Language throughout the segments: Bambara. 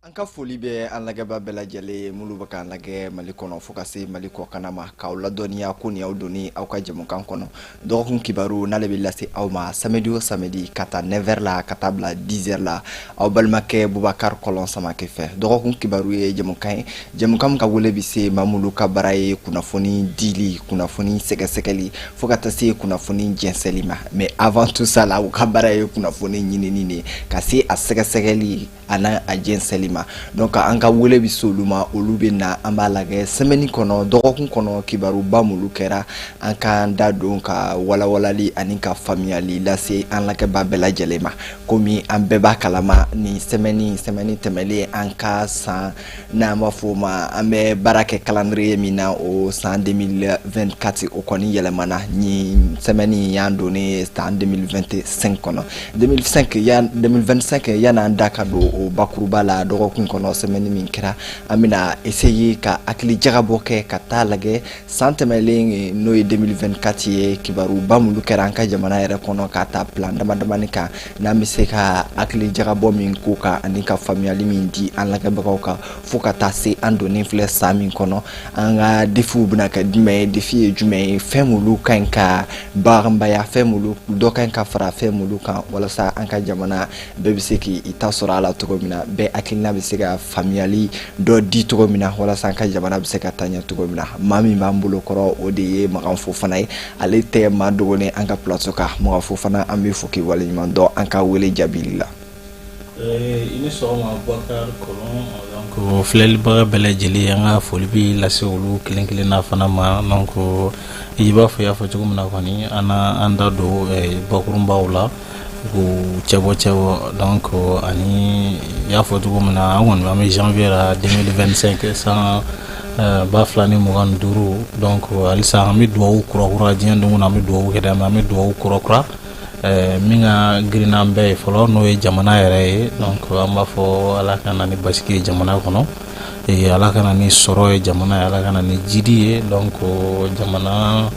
An ka foli bɛ an lajɛba bɛɛ lajɛlen ye, minnu bɛ k'an lajɛ Mali kɔnɔ fo ka se Mali kɔkanna ma, k'aw ladɔnniya ko nin y'aw donni aw ka jɛmukan kɔnɔ, dɔgɔkun kibaru, n'ale bɛ lase aw ma samedi o samedi ka taa 9h la ka taa bila 10h la, aw balimakɛ Bubakari Kɔlɔn Samakɛ fɛ. Dɔgɔkun kibaru ye jɛmukan ye, jɛmukan min ka wele bɛ se maa minnu ka baara ye kunnafoni dili, kunnafoni sɛgɛsɛgɛli, fo ka taa se kunnafoni jɛnsɛnli ma. Mais avant tout ça la, u ka baara ye kunnafoni ɲinini de ye ka se a sɛgɛsɛgɛli a n'a a jɛnsɛnli ma. Donc an ka wele bɛ se olu ma, olu bɛ na, an b'a lajɛ semaine kɔnɔ, dɔgɔkun kɔnɔ, kibaruba minnu kɛra, an k'an da don ka walawalali ani ka faamuyali lase an lajɛba bɛɛ lajɛlen ma. Komi an bɛɛ b'a kalama, ni semaine tɛmɛlen, an ka san n'an b'a fɔ o ma, an bɛ baara kɛ calendrier min na, o san 2024, o kɔni yɛlɛmana. Ni semaine y'an donnen san 2025 kɔnɔ, 2005 yan, 2025. Yan'an da ka don o bakuruba la, dɔgɔkun kɔnɔ, semaine min kɛra, an bɛna essayer ka hakili jagabɔ kɛ ka taa lajɛ san tɛmɛlen, n'o ye 2024 ye, kibaruba minnu kɛra an ka jamana yɛrɛ kɔnɔ, ka taa plan dama damani kan, n'an bɛ se ka hakili jagabɔ min ko kan ani ka faamuyali min di an lajɛbagaw kan, fo ka taa se an donnen filɛ san min kɔnɔ, an ka défis bɛna kɛ jumɛn ye, défi ye jumɛn ye, fɛn minnu ka ɲi ka baganbaya, fɛn minnu dɔ ka ɲi ka fara fɛn minnu kan, walasa an ka jamana bɛɛ bɛ se k'i ta sɔrɔ a la cogo min na, bɛɛ hakilina bɛ se ka faamuyali dɔ di cogo min na, walasa an ka jamana bɛ se ka taa ɲɛ cogo min na. Maa min b'an bolo kɔrɔ, o de ye Makan Fofana ye. Ale tɛ maa dogolen an ka plateau kan. Makan Fofana, an bɛ fo k'i waleɲuman dɔn an ka wele jaabili la. I ni sɔgɔma, Bubakari Kɔlɔn. Donc filɛlibaga bɛɛ lajɛlen, an ka foli bɛ lase olu kelen kelenna fana ma. Donc i b'a fɔ i y'a fɔ cogo min na kɔni, an an da don bakurunbaw la k'u cɛbɔ cɛbɔ. Donc ani i y'a fɔ cogo min na, an kɔni an bɛ janvier la 2025, san 2025. Donc halisa an bɛ dugawu kura kura, diɲɛ don o don an bɛ dugawu kɛ dɛ, an bɛ dugawu kura kura min ka girin n'an bɛɛ ye fɔlɔ, n'o ye jamana yɛrɛ ye. Donc an b'a fɔ Ala ka na ni basigi ye jamana kɔnɔ, Ala ka na ni sɔrɔ ye jamana ye, Ala ka na ni jidi ye. Donc jamana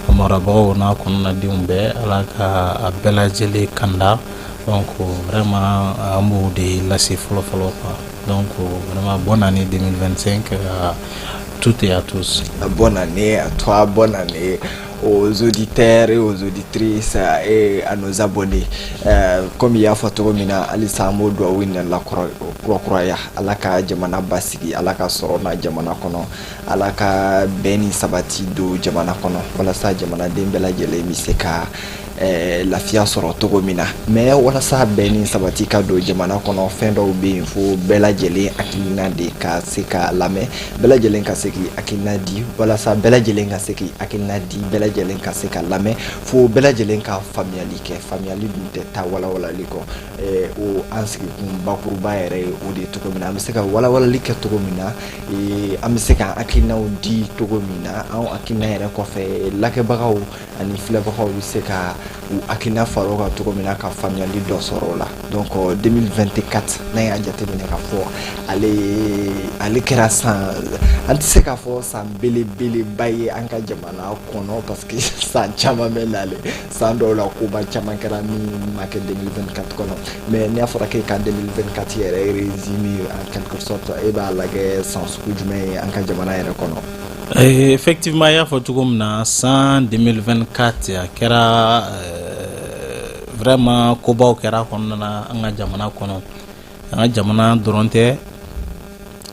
marabagaw n'a kɔnɔnadenw bɛɛ, Ala ka a bɛɛ lajɛlen kanda. Donc vraiment an b'o de lase fɔlɔ fɔlɔ quoi. Donc vraiment, bonne année 2025 à toutes et à tous. Bonne année à toi, bonne année aux auditeurs et aux auditrices et à nos abonnés. Comme i y'a fɔ cogo min na, halisa an b'o dugawu in la kurakuraya: Ala ka jamana basigi, Ala ka sɔrɔ na jamana kɔnɔ, Ala ka bɛn ni sabati don jamana kɔnɔ, walasa jamanaden bɛɛ lajɛlen bɛ se ka lafiya sɔrɔ cogo min na. Mais walasa bɛn ni sabati ka don jamana kɔnɔ, fɛn dɔw bɛ yen fo bɛɛ lajɛlen hakilina de ka se ka lamɛn, bɛɛ lajɛlen ka se k'i hakilina di. Walasa bɛɛ lajɛlen ka se k'i hakilina di, bɛɛ lajɛlen ka se ka lamɛn, fo bɛɛ lajɛlen ka faamuyali kɛ. Faamuyali dun tɛ taa walawalali kɔ. O an sigikun bakuruba yɛrɛ ye o de ye cogo min na, an bɛ se ka walawalali kɛ cogo min na, an bɛ se ka hakilinaw di cogo min na, anw hakilina yɛrɛ kɔfɛ, lajɛbagaw ani filɛbagaw bɛ se ka u hakilina fara o kan cogo min na, ka faamuyali dɔ sɔrɔ o la. Donc 2024, n'an y'a jateminɛ ka fɔ ale kɛra san, an tɛ se k'a fɔ san belebeleba ye an ka jamana kɔnɔ, parce que san caman bɛ nalen, san dɔw la koba caman kɛra min ma kɛ 2024 kɔnɔ. Mais n'a fɔra k'e ka 2024 yɛrɛ résumé en quelque sorte, e b'a lajɛ san sugu jumɛn ye an ka jamana yɛrɛ kɔnɔ? Effectivement, i y'a fɔ cogo min na, san 2024, a kɛra vraiment kobaw kɛra a kɔnɔna na an ka jamana kɔnɔ. An ka jamana dɔrɔn tɛ,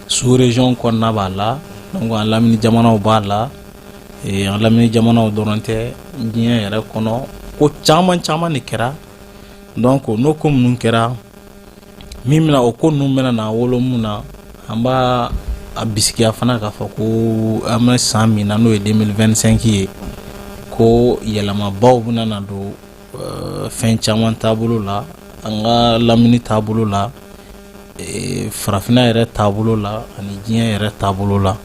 sous région kɔnɔna b'a la, donc an lamini jamanaw b'a la. An lamini jamanaw dɔrɔn tɛ, diɲɛ yɛrɛ kɔnɔ ko caman caman de kɛra. Donc n'o ko minnu kɛra, min bɛna o ko ninnu bɛna na wolo mun na, an b'a a bisikiya fana k'a fɔ ko an bɛ san min na, n'o ye 2025 ye, ko yɛlɛmabaw bɛna na don fɛn caman taabolo la, an ka lamini taabolo la, farafinna yɛrɛ taabolo la ani diɲɛ yɛrɛ taabolo la.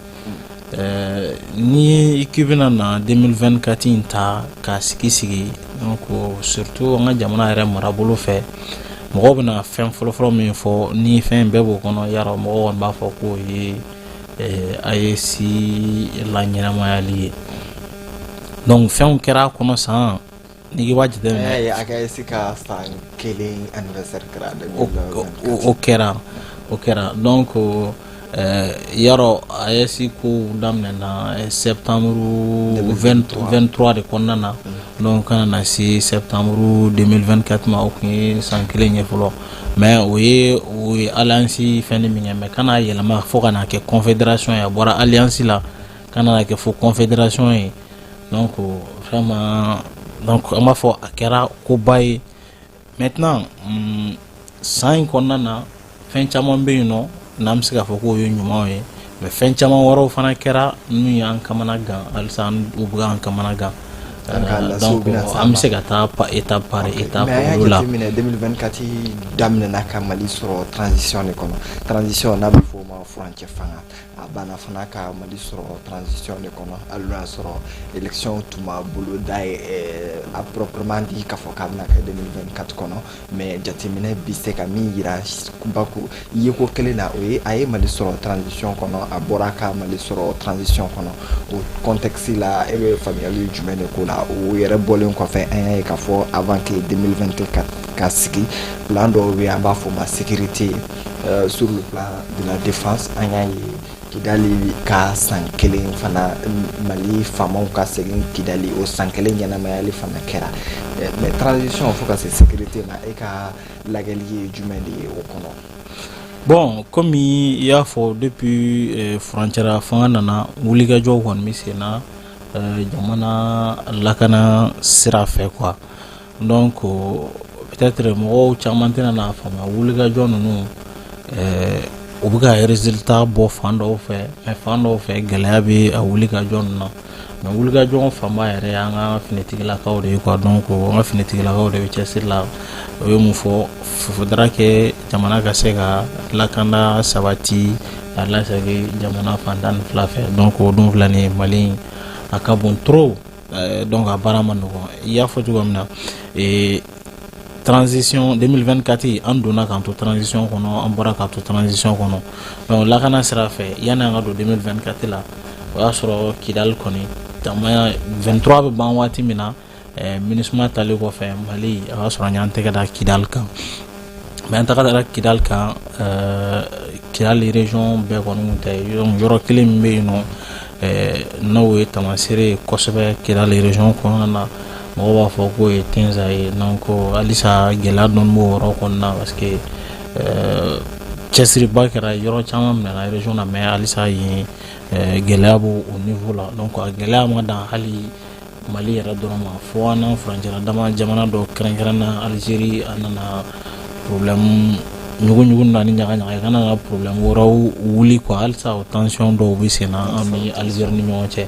Ni i k'i bɛna na 2024 in ta k'a sigi sigi, donc surtout an ka jamana yɛrɛ marabolo fɛ, mɔgɔw bɛna fɛn fɔlɔfɔlɔ min fɔ, ni fɛn bɛɛ b'o kɔnɔ, yarɔ mɔgɔw kɔni b'a fɔ k'o ye AES laɲɛnamayali ye. Donc fɛnw kɛra a kɔnɔ san N'i b'a jateminɛ, AES ka san 1 anniversaire kɛra. O kɛra. Donc yarɔ, AES kow daminɛna septembre 23 de kɔnɔna na. Donc ka na se septembre 2024 ma, o tun ye san 1 ye fɔlɔ. Mais o ye alliance fɛn min kɛ, mais ka n'a yɛlɛma fo ka n'a kɛ confédération ye, a bɔra alliance la ka na kɛ fo confédération ye. Donc vraiment, donc an b'a fɔ a kɛra koba ye. Maintenant, san in kɔnɔna na, fɛn caman bɛ yen nɔ n'an bɛ se k'a fɔ k'o ye ɲumanw ye, mais fɛn caman wɛrɛw fana kɛra minnu y'an kamana gan. Halisa u bɛ k'an kamana gan. Donc an bɛ se ka taa étape par étape. Mais an olu y'a la. Jateminɛ, 2024 daminɛna ka Mali sɔrɔ transition de kɔnɔ. Transition n'a bɛ fɔ o ma furancɛ fanga, a banna fana ka Mali sɔrɔ transition de kɔnɔ, hali n'o y'a sɔrɔ élection tun ma boloda à proprement dit k'a fɔ k'a bɛna kɛ 2024 kɔnɔ. Mais jateminɛ bɛ se ka min yira baku yeko kelen na, o ye a ye Mali sɔrɔ transition kɔnɔ, a bɔra ka Mali sɔrɔ transition kɔnɔ. O contexte la, e bɛ faamuyali jumɛn de k'o la? O yɛrɛ bɔlen kɔfɛ, an y'a ye k'a fɔ avant que 2024 ka sigi, plan dɔw bɛ yen, an b'a fɔ o ma sécurité sur le plan de la défense. An y'a ye Kidali ka san 1 fana, Mali faamaw ka segin Kidali, o san 1 ɲɛnamayali fana kɛra. Mais transition fo ka se sécurité ma, e ka lajɛli ye jumɛn de ye o kɔnɔ? Bon, komi i y'a fɔ, depuis furancɛra fanga nana, wulikajɔw kɔni bɛ sen na jamana lakana sira fɛ quoi. Donc peut-être mɔgɔw caman tɛna n'a faamuya, wulikajɔ ninnu u bɛ ka résultat bɔ fan dɔw fɛ, mais fan dɔw fɛ gɛlɛya bɛ a wulikajɔ ninnu na. Mais wulikajɔ fanba yɛrɛ y'an ka finitigilakaw de ye quoi. Donc an ka finitigilakaw de bɛ cɛsiri la. O ye mun fɔ, faudra que jamana ka se ka lakana sabati ka lasegin jamana fan 12 fɛ. Donc o dun filɛ nin ye, Mali a ka bon trop, donc a baara ma nɔgɔn. I y'a fɔ cogo min na, transition 2024, an donna k'an to transition kɔnɔ, an bɔra k'an to transition kɔnɔ. Donc lakana sira fɛ, yanni an ka don 2024 la, o y'a sɔrɔ Kidali kɔni 23 bɛ ban waati min na, MINUSMA talen kɔfɛ Mali, a y'a sɔrɔ an y'an tɛgɛ da Kidali kan. Mais an tɛgɛ dara Kidali kan, Kidali région bɛɛ kɔni tun tɛ. Yɔrɔ kelen min bɛ yen nɔ n'o ye taamasere ye kosɛbɛ Kidali région kɔnɔna na, mɔgɔw b'a fɔ k'o ye Tenza ye. Donc halisa gɛlɛya dɔɔni b'o yɔrɔ kɔnɔna na, parce que cɛsiriba kɛra, yɔrɔ caman minɛna région na, mais halisa yen gɛlɛya b'o o niveau la. Donc a gɛlɛya ma dan hali Mali yɛrɛ dɔrɔn ma, fo an n'an furancɛla dama jamana dɔ, kɛrɛnkɛrɛn na Algérie. A nana problème ɲugu-ɲugu na ni ɲaga ɲaga ye, ka nana problème wɛrɛw wuli quoi. Halisa o tension dɔw bɛ sen na an ni Algérie ni ɲɔgɔn cɛ.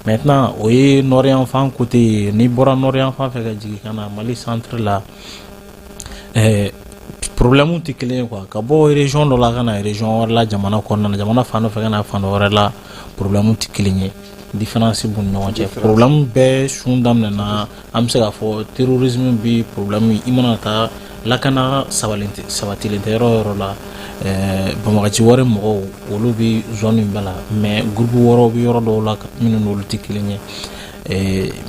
Maintenant, o ye nord yan fan côté ye. N'i bɔra nord yan fan fɛ ka jigin ka na Mali centre la, problème tɛ kelen ye quoi. Ka bɔ région dɔ la ka na région wɛrɛ la jamana kɔnɔna na, jamana fan dɔ fɛ ka na fan dɔ wɛrɛ la, problème tɛ kelen ye, différence b'u ni ɲɔgɔn cɛ. Problème bɛɛ sun daminɛna, an bɛ se k'a fɔ terrorisme bi problème. I mana taa lakana sabatilen tɛ yɔrɔ o yɔrɔ la, banbagaci wɛrɛ mɔgɔw olu bɛ zone in bɛɛ la, mais groupe wɛrɛw bɛ yɔrɔ dɔw la minnu n'olu tɛ kelen ye.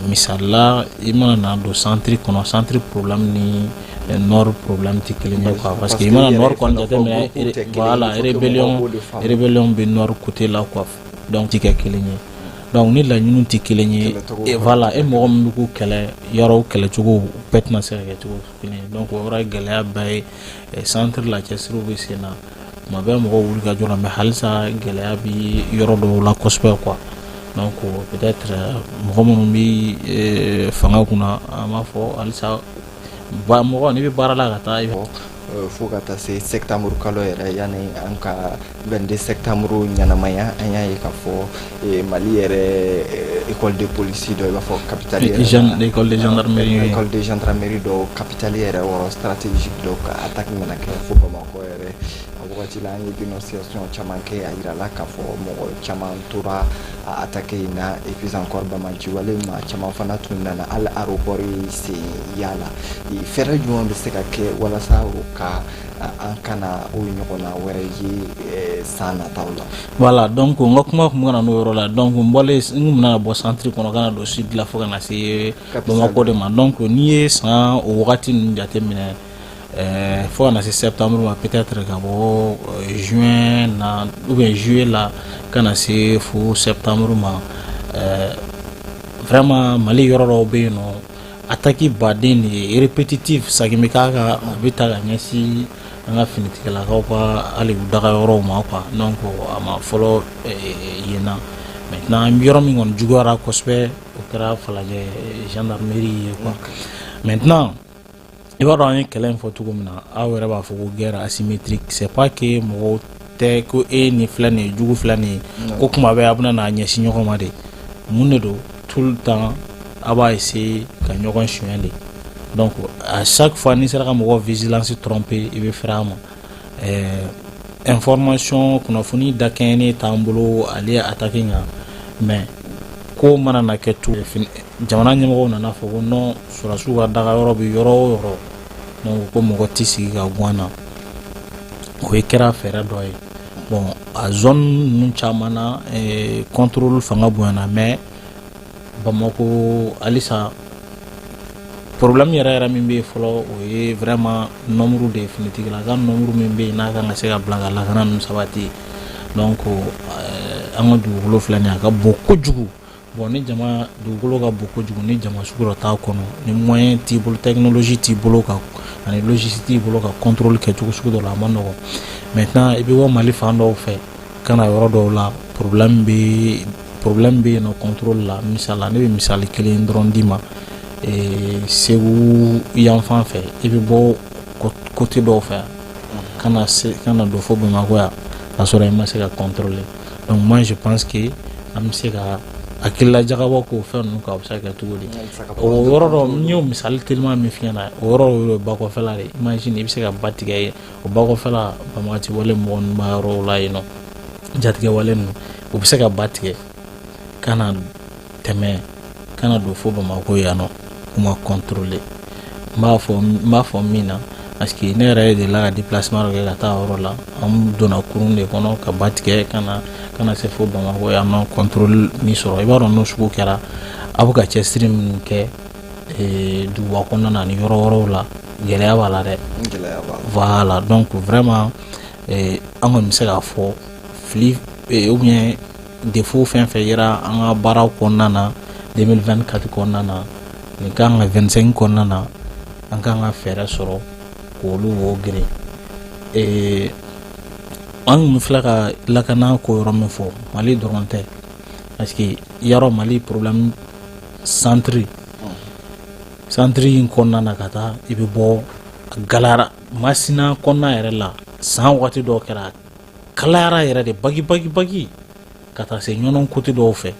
Misali la, i mana na don centre kɔnɔ, centre problème ni nord problème tɛ kelen ye quoi, parce que i mana nord kɔni jateminɛ, voilà, rébellion bɛ nord côté la quoi. Donc ti kɛ kelen ye. Donc ni laɲiniw tɛ kelen ye, voilà, e mɔgɔ min bɛ k'u kɛlɛ, yɔrɔw kɛlɛcogo bɛɛ tɛna se ka kɛ cogo kelen ye. Donc o yɔrɔ ye gɛlɛya bɛɛ ye. Centre la, cɛsiriw bɛ sen na tuma bɛɛ, mɔgɔw wuli ka jɔ la, mais halisa gɛlɛya bi yɔrɔ dɔw la kosɛbɛ quoi. Donc peut-être mɔgɔ minnu bɛ fanga kunna, an b'a fɔ halisa mɔgɔ n'i bɛ baara la ka taa. Fo ka taa se septembre kalo yɛrɛ, yanni an ka 22 septembre ɲɛnamaya, an y'a ye k'a fɔ Mali yɛrɛ école de police dɔ, i b'a fɔ capitale yɛrɛ, école de gendarmerie. École de gendarmerie dɔw, capitale yɛrɛ wɔrɔ stratégique dɔw ka attaque nana kɛ fo Bamakɔ yɛrɛ. A wagati la, an ye dénonciation caman kɛ, a yirala k'a fɔ mɔgɔ caman tora a attaque in na. Et puis encore, banbagaci wale maa caman fana tun nana hali aéroport sen yala. Fɛɛrɛ jumɛn bɛ se ka kɛ walasa o ka an kana o ɲɔgɔnna wɛrɛ ye san nataw la? Voilà, donc n ka kuma tun bɛ ka na n'o yɔrɔ la. Donc n bɔlen, n kun bɛna bɔ centre kɔnɔ ka na don sud la fo ka na se Bamakɔ de ma. Donc n'i ye san o wagati ninnu jateminɛ, fo ka na se septembre ma, peut-être ka bɔ juin na ou bien juillet la ka na se fo septembre ma, vraiment Mali yɔrɔ dɔw bɛ yen nɔ, attaque baden de ye, répétitive, sagin bɛ k'a kan, a bɛ ta ka ɲɛsin an ka finitigilakaw ka hali u daga yɔrɔw ma quoi. Donc a ma fɔlɔ yen na. Maintenant, yɔrɔ min kɔni juguyara kosɛbɛ, o kɛra Falajɛ gendarmerie ye quoi. Maintenant, i b'a dɔn an ye kɛlɛ in fɔ cogo min na, aw yɛrɛ b'a fɔ ko guerre asymétrique. C'est pas que mɔgɔw tɛ ko e ni filɛ nin ye, jugu filɛ nin ye, ko kuma bɛɛ a bɛna n'a ɲɛsin ɲɔgɔn ma de. Mun de don? Tout le temps a b'a essayer ka ɲɔgɔn suɲɛ de. Donc à chaque fois n'i sera ka mɔgɔ vigilance tromper, i bɛ fɛrɛ a ma. Information, kunnafoni dakɛɲɛnen t'an bolo ale ye attaque in kan, mais ko mana na kɛ cogo, jamana ɲɛmɔgɔw nana fɔ ko non, sɔrɔdasiw ka daga yɔrɔ bɛ yɔrɔ o yɔrɔ, donc ko mɔgɔ tɛ sigi ka guwan na. O ye kɛra fɛɛrɛ dɔ ye. Bon, a zone ninnu caman na, contrôle fanga bonyana, mais Bamako halisa problème yɛrɛ yɛrɛ min bɛ yen fɔlɔ, o ye vraiment nombre de ye, finitigilaka nombre min bɛ yen n'a kan ka se ka bila ka lakana ninnu sabati. Donc an ka dugukolo filɛ nin ye, a ka bon kojugu. Bon, ni jama dugukolo ka bon kojugu, ni jama sugu dɔ t'a kɔnɔ, ni moyen t'i bolo, technologie t'i bolo ka ani logistique t'i bolo ka contrôle kɛ cogo sugu dɔ la, a ma nɔgɔn. Maintenant, i bɛ bɔ Mali fan dɔw fɛ ka na yɔrɔ dɔw la, problème bɛ yen nɔ contrôle la. Misali, ne bɛ misali kelen dɔrɔn d'i ma. Segu yan fan fɛ, i bɛ bɔ côté dɔw fɛ ka na se ka na don fo Bamakɔ yan, k'a sɔrɔ i ma se ka contrôler. Donc moi, je pense que an bɛ se ka hakilila jagabɔ k'o fɛn ninnu kan, a bɛ se ka kɛ cogo di? O yɔrɔ dɔ, n y'o misali teliman min f'i ɲɛna, o yɔrɔ o ye bakɔfɛla de. Imagine, i bɛ se ka ba tigɛ yen, o bakɔfɛla banbagaci wale mɔgɔ ninnu b'a yɔrɔw la yen nɔ, jatigɛ wale ninnu, u bɛ se ka ba tigɛ ka na tɛmɛ ka na don fo Bamakɔ yan nɔ, u ma contrôler. N b'a fɔ min na, parce que ne yɛrɛ delila ka déplacement dɔ kɛ ka taa yɔrɔ la, an donna kurun de kɔnɔ ka ba tigɛ ka na se fo Bamakɔ yan nɔ, contrôle min sɔrɔ. I b'a dɔn n'o sugu kɛra, a bɛ ka cɛsiri minnu kɛ duguba kɔnɔna na ani yɔrɔ wɛrɛw la, gɛlɛya b'a la dɛ. Voilà, donc vraiment an kɔni bɛ se k'a fɔ fili ou bien défaut fɛn fɛn yera an ka baaraw kɔnɔna na 2024 kɔnɔna na, nin kan ka 25 kɔnɔna na, an kan ka fɛɛrɛ sɔrɔ k'olu wo geren. An kun filɛ ka lakana ko yɔrɔ min fɔ, Mali dɔrɔn tɛ, parce que yarɔ Mali problème centre in kɔnɔna na ka taa, i bɛ bɔ a gɛlɛyara Masina kɔnɔna yɛrɛ la, san waati dɔw kɛra a kalayara yɛrɛ de, bagi bagi bagi, ka taa se Ɲɔnɔ côté dɔw fɛ,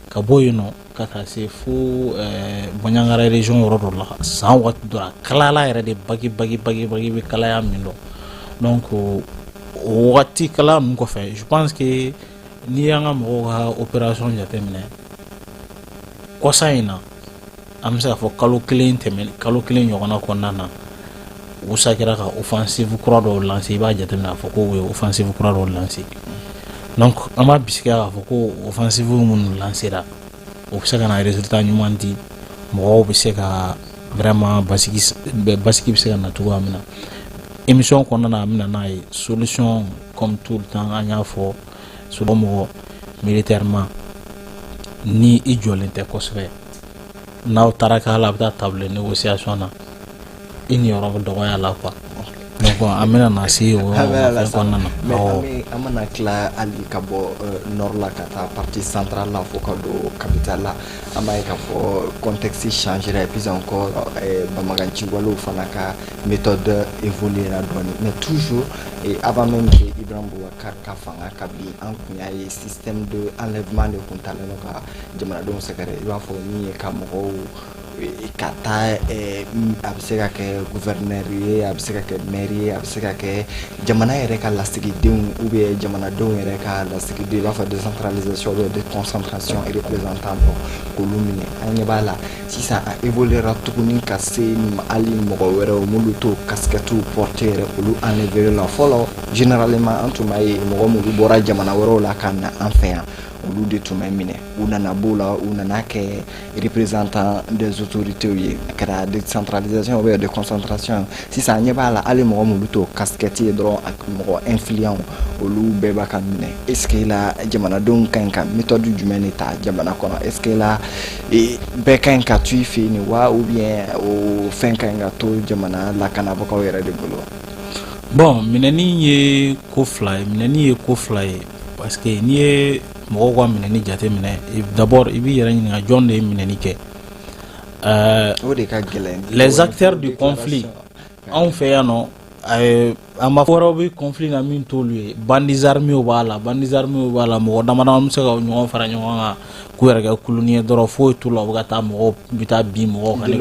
ka bɔ yen nɔ ka taa se fo Bandiagara région yɔrɔ dɔ la, san waati dɔ a kalayala yɛrɛ de, bagi bagi bagi bagi, bɛ kalaya min dɔn. Donc o wagati kalaya ninnu kɔfɛ, je pense que n'i y'an ka mɔgɔw ka opération jateminɛ kɔsa in na, an bɛ se k'a fɔ kalo kelen tɛmɛ, kalo kelen ɲɔgɔnna kɔnɔna na, u kɛra ka offensive kura dɔw lancer. I b'a jateminɛ k'a fɔ ko u ye offensive kura dɔw lancer. Donc an b'a bisigiya k'a fɔ ko offensive minnu lancera, o bɛ se ka na résultat ɲuman di, mɔgɔw bɛ se ka vraiment basigi, basigi bɛ se ka na cogoya min na. Émission kɔnɔna na, an bɛ na n'a ye solution. Comme tout le temps, an y'a fɔ, mɔgɔ militairement, ni i jɔlen tɛ kosɛbɛ, n'aw taara k'a la, a bɛ taa table négociation na, i niyɔrɔ bɛ dɔgɔya la quoi. Donc an bɛna na se o yɔrɔ fɛn kɔnɔna na. Mais an bɛna tila hali ka bɔ nord la ka taa partie centrale la fo ka don capitale la, an b'a ye k'a fɔ contexte changera et puis encore banbagaci walew fana ka méthode évoluera dɔɔni. Mais toujours et avant même que Ibrahim Boubacar ka fanga ka bin, an kun y'a ye système de enlèvement de kun talen don ka jamanadenw sɛgɛrɛ. I b'a fɔ min ye ka mɔgɔw ka taa, a bɛ se ka kɛ gouverneur ye, a bɛ se ka kɛ maire ye, a bɛ se ka kɛ jamana yɛrɛ ka lasigidenw ou bien jamanadenw yɛrɛ ka lasigiden, i b'a fɔ décentralisation ou bien déconcentration, représentant dɔ k'olu minɛ. An ɲɛ b'a la sisan, a évoluera tuguni ka se hali mɔgɔ wɛrɛw m'olu t'o casquette porter yɛrɛ, olu enlever la. Fɔlɔ, généralement, an tun b'a ye mɔgɔ minnu bɔra jamana wɛrɛw la ka na an fɛ yan, olu de tun bɛ minɛ. U nana b'o la, u nana kɛ représentant des autorités ye. A kɛra décentralisation ou bien déconcentration. Sisan, an ɲɛ b'a la, hali mɔgɔ minnu t'o casquette ye dɔrɔn, mɔgɔ influent, olu bɛɛ b'a ka minɛ. Est ce que la jamanadenw ka ɲi ka méthode jumɛn de ta jamana kɔnɔ? Est ce que la bɛɛ ka ɲi ka to i fɛ yen wa, ou bien o fɛn ka ɲi ka to jamana lakanabagaw yɛrɛ de bolo? Bon, minɛni ye ko fila ye, minɛni ye ko fila ye, parce que n'i ye mɔgɔw ka minɛni jate minɛ, d'abord i b'i yɛrɛ ɲininka jɔn de ye minɛni kɛ. O de ka gɛlɛn. Les acteurs du conflit, anw fɛ yan nɔ, an b'a fɔ wɛrɛw bɛ conflit na min t'olu ye. Bandits armés b'a la, bandits armés b'a la. Mɔgɔ dama dama bɛ se ka ɲɔgɔn fara ɲɔgɔn kan k'u yɛrɛ kɛ kuluni ye dɔrɔn, foyi t'u la. U bɛ ka taa mɔgɔw bɛ taa bin mɔgɔw kan,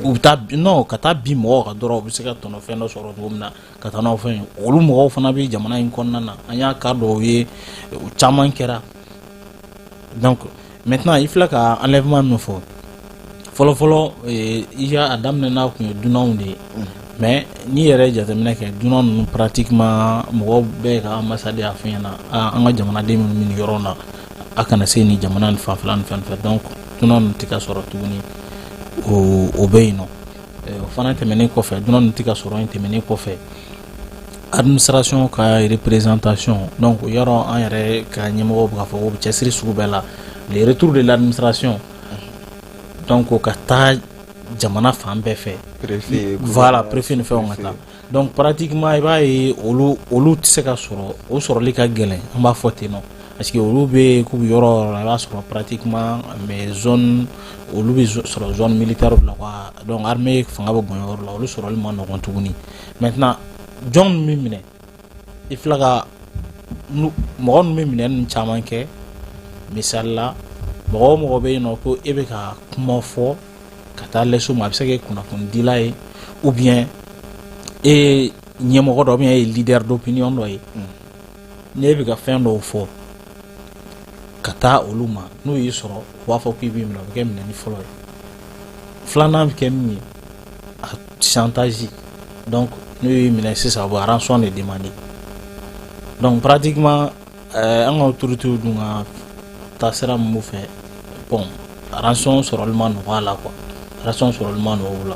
u bɛ taa non ka taa bin mɔgɔw kan dɔrɔn, u bɛ se ka tɔnɔ fɛn dɔ sɔrɔ cogo min na ka taa n'aw fɛn ye. Olu mɔgɔw fana bɛ jamana in kɔnɔna na, an y'a cas dɔw ye, o caman kɛra. Donc maintenant, i filɛ ka enlèvement min fɔ, fɔlɔ fɔlɔ, i y'a a daminɛ n'a kun ye dunanw de ye. Mais n'i yɛrɛ ye jateminɛ kɛ, dunan ninnu, pratiquement mɔgɔw bɛɛ ka ambassade y'a fɔ ɲɛna: an ka jamanaden minnu bɛ nin yɔrɔ na, a kana se nin jamana nin fanfɛla nin fɛn fɛn. Donc dunan ninnu tɛ ka sɔrɔ tuguni, o bɛ yen nɔ. O fana tɛmɛnen kɔfɛ, dunan ninnu tɛ ka sɔrɔ yen tɛmɛnen kɔfɛ, administration ka représentation, donc yɔrɔ an yɛrɛ ka ɲɛmɔgɔw bɛ k'a fɔ ko bɛ cɛsiri sugu bɛɛ la, le retour de l'administration, donc ka taa jamana fan bɛɛ fɛ. Préfet. Voilà, préfet ni fɛnw ka taa. Donc pratiquement, i b'a ye, olu tɛ se ka sɔrɔ, o sɔrɔli ka gɛlɛn, an b'a fɔ ten nɔ, parce que olu bɛ k'u bɛ yɔrɔ o yɔrɔ la, i b'a sɔrɔ pratiquement, mais zone, olu bɛ sɔrɔ zone militaire la quoi. Donc armée fanga bɛ bonya yɔrɔ la, olu sɔrɔli ma nɔgɔn tuguni. Maintenant, jɔn bɛ minɛ? I filɛ ka mɔgɔ ninnu bɛ minɛ ninnu caman kɛ. Misali la, mɔgɔ o mɔgɔ bɛ yen nɔ ko e bɛ ka kuma fɔ ka taa lɛso ma, a bɛ se ka kɛ kunnafonidila ye, ou bien e ye ɲɛmɔgɔ dɔ, ou bien e ye leader d'opinion dɔ ye, n'e bɛ ka fɛn dɔw fɔ ka taa olu ma, n'u y'i sɔrɔ, u b'a fɔ k'i b'i minɛ. O bɛ kɛ minɛni fɔlɔ ye. Filanan bɛ kɛ min ye, a chantage. Donc n'u y'i minɛ sisan, u bɛ rançon de demander. Donc pratiquement, an ka autorités dun ka taasira min b'u fɛ, bon, rançon sɔrɔli ma nɔgɔ a la quoi, rançon sɔrɔli ma nɔgɔ o la,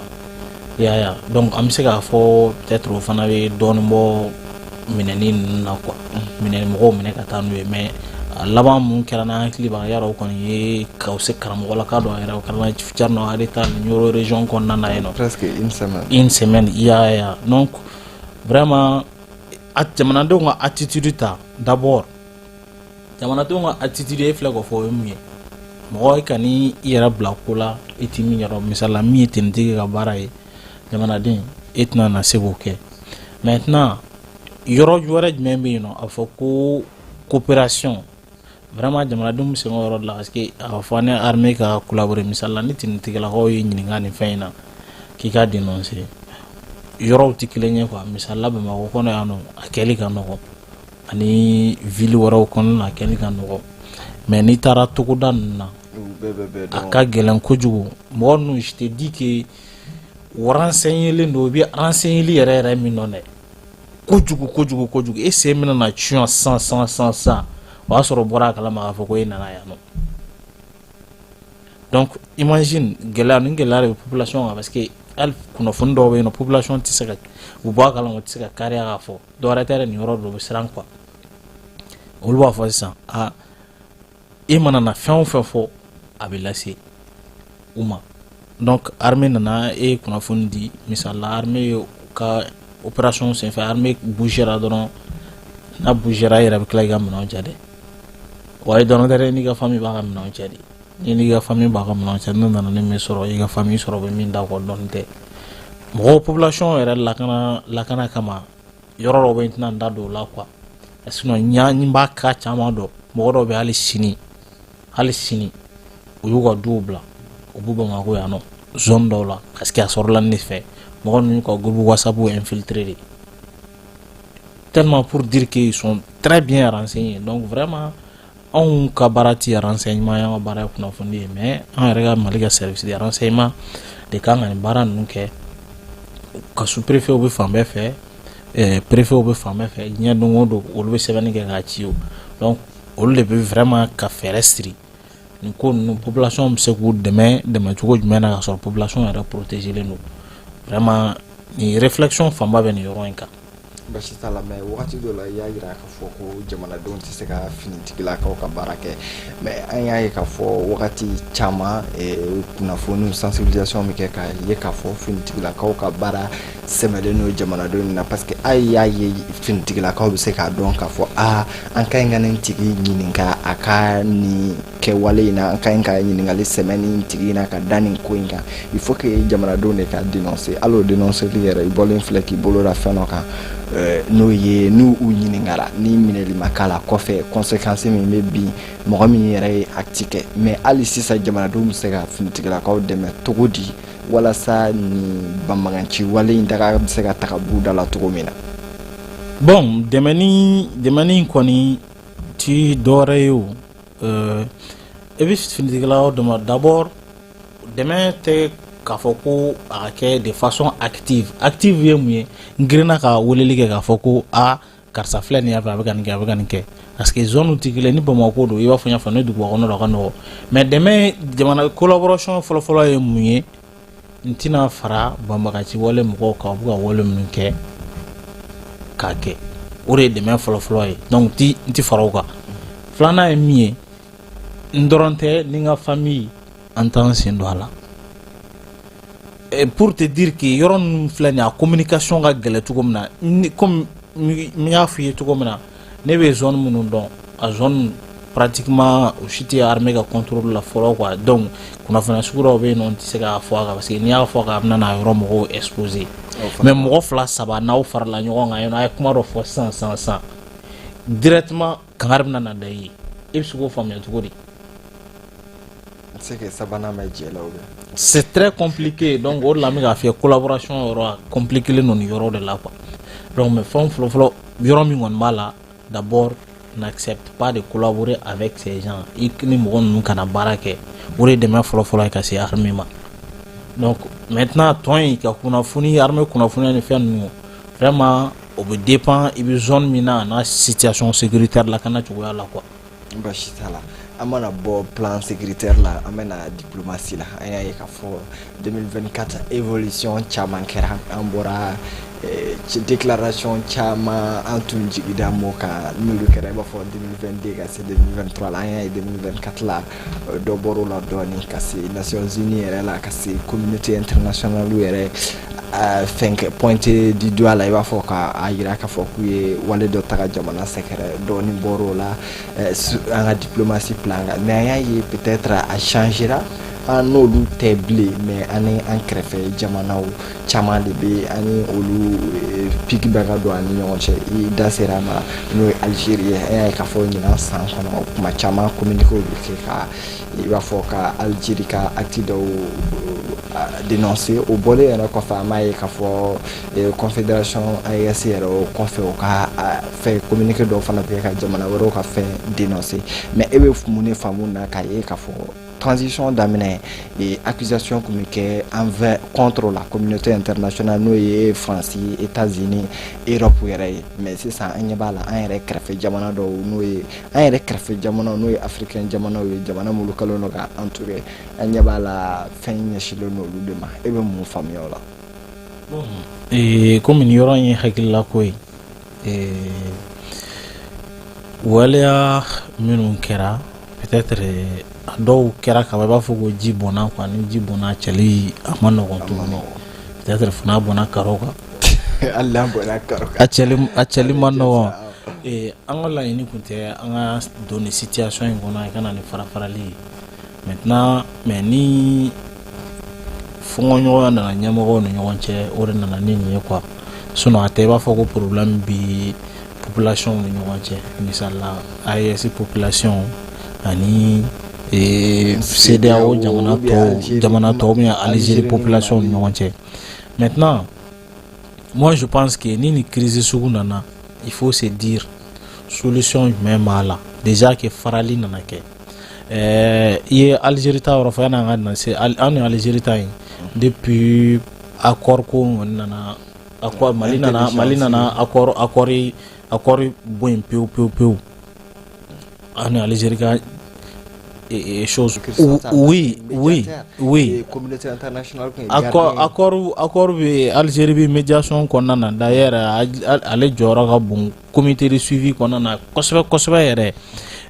i y'a ye. Donc an bɛ se k'a fɔ peut-être o fana bɛ dɔɔnin bɔ minɛni ninnu na quoi, minɛ mɔgɔw minɛ ka taa n'u ye. Mais a laban mun kɛra, n'an hakili b'a yarɔ, o kɔni ye ka se karamɔgɔlaka dɔ yɛrɛ, o kɛra Thierno Areta Nioro région kɔnɔna na yen nɔ. Presque une semaine. Une semaine, i y'a ye. Donc vraiment, a jamanadenw ka attitude ta d'abord, jamanadenw ka attitude, e filɛ k'o fɔ, o ye mun ye? Mɔgɔ ka ni i yɛrɛ bila ko la i ti min yɔrɔ, misali la, min ye tenitigi ka baara ye, jamanaden e tɛna na se k'o kɛ. Maintenant, yɔrɔ wɛrɛ jumɛn bɛ yen nɔ a fɔ ko coopération? Vraiment, jamanadenw bɛ sɛgɛn o yɔrɔ de la, parce que a ka fɔ ni armée ka collaborer, misali la, ni tenitigilakaw ye ɲininka nin fɛn in na k'i ka dénoncer, yɔrɔw tɛ kelen ye quoi. Misali la, Bamakɔ kɔnɔ yan nɔ, a kɛli ka nɔgɔn, ani ville wɛrɛw kɔnɔna na, a kɛli ka nɔgɔn. Mais n'i taara togoda ninnu na, a ka gɛlɛn kojugu. Mɔgɔ ninnu, je te dis que u renseigné don, u bɛ renseigner yɛrɛ yɛrɛ min dɔn dɛ, kojugu kojugu kojugu. E sen bɛna na cun san san san san, o y'a sɔrɔ bɔra a kalama k'a fɔ ko e nana yan nɔ. Donc imagine, gɛlɛya ni gɛlɛya de bɛ population kan, parce que hali kunnafoni dɔw bɛ yen nɔ, population tɛ se ka u bɔ a kalama, u tɛ se ka kariya k'a fɔ dɔwɛrɛ tɛ dɛ, nin yɔrɔ dɔ u bɛ siran quoi. Olu b'a fɔ sisan: a e mana na fɛn o fɛn fɔ, a bɛ lase u ma. Donc armée nana e ye kunnafoni di, misali la, armée ka opération senfɛ, armée bougera dɔrɔn, n'a bougera, e yɛrɛ bɛ tila k'i ka minɛnw cɛ dɛ. Wa i dɔrɔn tɛ dɛ, n'i ka famille b'a ka minɛnw cɛ de, ni n'i ka famille b'a ka minɛnw cɛ, n'u nana ni min sɔrɔ, i ka famille sɔrɔ, u bɛ min da kɔ dɔɔni tɛ. Mɔgɔw, population yɛrɛ lakana, lakana kama, yɔrɔ dɔw bɛ yen, n tɛna n da don o la quoi. Sinon n b'a cas caman dɔn, mɔgɔ dɔw bɛ hali sini, hali sini, u y'u ka duw bila, u b'u Bamakɔ yan nɔ zone dɔw la, parce que a sɔrɔla ne fɛ, mɔgɔ ninnu ka groupe WhatsApp infiltré de, tellement pour dire qu'ils sont très bien renseignés. Donc vraiment, anw ka baara ti renseignement ye, an ka baara ye kunnafoni ye. Mais an yɛrɛ ka Mali ka service de renseignement de kan ka nin baara ninnu kɛ. Ka sous préfet bɛ fan bɛɛ fɛ, préfet bɛ fan bɛɛ fɛ diɲɛ, don o don olu bɛ sɛbɛnni kɛ k'a ci o. Donc Olu de bɛ vraiment ka fɛɛrɛ siri nin ko ninnu, population bɛ se k'u dɛmɛ dɛmɛ cogo jumɛn na, ka sɔrɔ population yɛrɛ protéger len don. Vraiment, nin réflexion fanba bɛ nin yɔrɔ in kan. Basi t'a la, mais wagati dɔ la, i y'a jira k'a fɔ ko jamanadenw tɛ se ka finitigilakaw ka baara kɛ, mais an y'a ye k'a fɔ wagati caman, kunnafoniw, sensibilisation bɛ kɛ k'a ye k'a fɔ finitigilakaw ka baara sɛmɛlen don jamanadenw na, parce que a y'a ye finitigilakaw bɛ se k'a dɔn k'a fɔ aa, an ka ɲi ka nin tigi ɲininka a ka nin kɛwale in na, an ka ɲi ka ɲininkali sɛmɛ nin tigi in na ka da nin ko in kan. Il faut que jamanadenw de ka dénoncer. Hali o dénoncer yɛrɛ, i bɔlen filɛ k'i bolo da fɛn dɔ kan, n'o ye n'u u ɲininkara, ni minɛli ma k'a la kɔfɛ, conséquence min bɛ bin mɔgɔ min yɛrɛ ye acte kɛ. Mais hali sisan, jamanadenw bɛ se ka finitigilakaw dɛmɛ cogo di walasa nin banbaganci wale in daga bɛ se ka taga b'u da la cogo min na? Bon, dɛmɛni kɔni ti dɔwɛrɛ ye o. E bɛ finitigilakaw dɛmɛ, d'abord dɛmɛ tɛ k'a fɔ ko a ka kɛ de façon active. Active ye mun ye? N girinna ka weleli kɛ k'a fɔ ko a karisa filɛ nin yan fɛ, a bɛ ka nin kɛ, a bɛ ka nin kɛ, parce que zone tɛ kelen. Ni Bamakɔ don, i b'a fɔ n y'a fɔ, ni duguba kɔnɔ don, a ka nɔgɔn. Mais dɛmɛ, jamana collaboration fɔlɔfɔlɔ ye mun ye? N tɛna fara banbagaci wale mɔgɔw kan, u bɛ ka wale minnu kɛ k'a kɛ, o de ye dɛmɛ fɔlɔfɔlɔ ye. Donc n ti fara o kan. Filanan ye min ye, n dɔrɔn tɛ, ni n ka famille, an t'an sen don a la. Pour te dire que yɔrɔ ninnu filɛ nin ye, a communication ka gɛlɛn cogo min na, ni comme n y'a f'i ye cogo min na, ne bɛ zone minnu dɔn, a zone pratiquement o si tɛ armée ka contrôle la fɔlɔ quoi. Donc kunnafoniya sugu dɔw bɛ yen nɔ, n tɛ se k'a fɔ a kan, parce que n'i y'a fɔ a kan, a bɛna n'a yɔrɔ mɔgɔw exposer. Mais mɔgɔ fila saba n'aw farala ɲɔgɔn kan yen nɔ, a ye kuma dɔ fɔ sisan sisan sisan, directement kangari bɛna na da i ye. E bɛ se k'o faamuya cogo di? N tɛ se ka sabanan mɛn jɛ la o bɛ. C'est très compliqué. Donc o de la n bɛ k'a f'i ye, collaboration yɔrɔ a compliqué don nin yɔrɔ de la quoi. Donc mais fɛn fɔlɔ fɔlɔ, yɔrɔ min kɔni b'a la, d'abord n'accepte pas de collaborer avec ces gens. I ni mɔgɔ ninnu kana baara kɛ, o de ye dɛmɛ fɔlɔ fɔlɔ ye ka se armée ma. Donc maintenant, tɔn in ka kunnafoni, armée kunnafoniya ni fɛn ninnu, vraiment o bɛ dépend i bɛ zone min na, a n'a situation sécuritaire, lakana cogoya la quoi. Basi t'a la. An mana bɔ plan sécuritaire la, an bɛna diplomatie la. An y'a ye k'a fɔ 2024, évolution caman kɛra. An bɔra déclaration caman, an tun jigida m'o kan, n'olu kɛra i b'a fɔ 2022 ka se 2023 la. An y'a ye 2024 la, dɔ bɔr'o la dɔɔnin ka se Nations Unies yɛrɛ la, ka se communauté internationale yɛrɛ fɛn kɛ, pointé du doigt la, i b'a fɔ k'a yira k'a fɔ k'u ye wale dɔ ta ka jamana sɛgɛrɛ. Dɔɔnin bɔr'o la an ka diplomatie plan kan, mais an y'a ye peut-être a changera, an n'olu tɛ bilen, mais an ni an kɛrɛfɛ jamanaw caman de bɛ, an ni olu pique bɛ ka don an ni ɲɔgɔn cɛ. I da sera a ma, n'o ye Algérie ye. An y'a ye k'a fɔ ɲinan san kɔnɔ, kuma caman communiqué bɛ kɛ ka i b'a fɔ ka Algérie ka acte dɔw dénoncer. O bɔlen yɛrɛ kɔfɛ, an b'a ye k'a fɔ confédération AES yɛrɛ, o kɔfɛ, o ka fɛn communiqué dɔw fana bɛ kɛ ka jamana wɛrɛw ka fɛn dénoncer. Mais e bɛ mun de faamu na k'a ye k'a fɔ transition daminɛ, accusation tun bɛ kɛ envers, contre la communauté internationale, n'o ye Faransi, États-Unis, Europe yɛrɛ ye? Mais sisan, an ɲɛ b'a la, an yɛrɛ kɛrɛfɛ jamana dɔw, n'o ye an yɛrɛ kɛrɛfɛ jamanaw, n'o ye africain jamanaw ye, jamana minnu kɛlen don ka entourer, an ɲɛ b'a la fɛn ɲɛsinlen don olu de ma. E bɛ mun faamuya o la? Komi nin yɔrɔ in ye hakilila ko ye, waleya minnu kɛra, peut-être a dɔw kɛra kaban, i b'a fɔ ko ji bɔnna quoi. Ni ji bɔnna, cɛli a ma nɔgɔn tuguni. Peut-être fo n'a bɔnna karo kan. Hali n'a bɔnna karo kan. A cɛli ma nɔgɔn. An ka laɲini tun tɛ an ka don nin situation in kɔnɔ, i ka na ni fara farali ye maintenant. Mais ni fɔnkɔɲɔgɔnya nana ɲɛmɔgɔw ni ɲɔgɔn cɛ, o de nana ni nin ye quoi. Sinon a tɛ i b'a fɔ ko problème bi population ni ɲɔgɔn cɛ, misali la AES population ani CEDEAO jamana tɔw ou bien Algérie population ni ɲɔgɔn cɛ. Maintenant, moi je pense que ni nin crise sugu nana, il faut se dire solution jumɛn b'a la. Déjà que farali nana kɛ, i ye Algérie ta yɔrɔ fɔ, yanni an ka na se an ni Algérie ta in, depuis accord ko kɔni nana, accord Mali nana accord bɔ yen pewu pewu pewu. An ni Algérie ka chose, oui. Communauté internationale. Accord bɛ, Algérie bɛ médiation kɔnɔna na. D'ailleurs, ale jɔyɔrɔ ka bon comité de suivi kɔnɔna na kosɛbɛ kosɛbɛ yɛrɛ.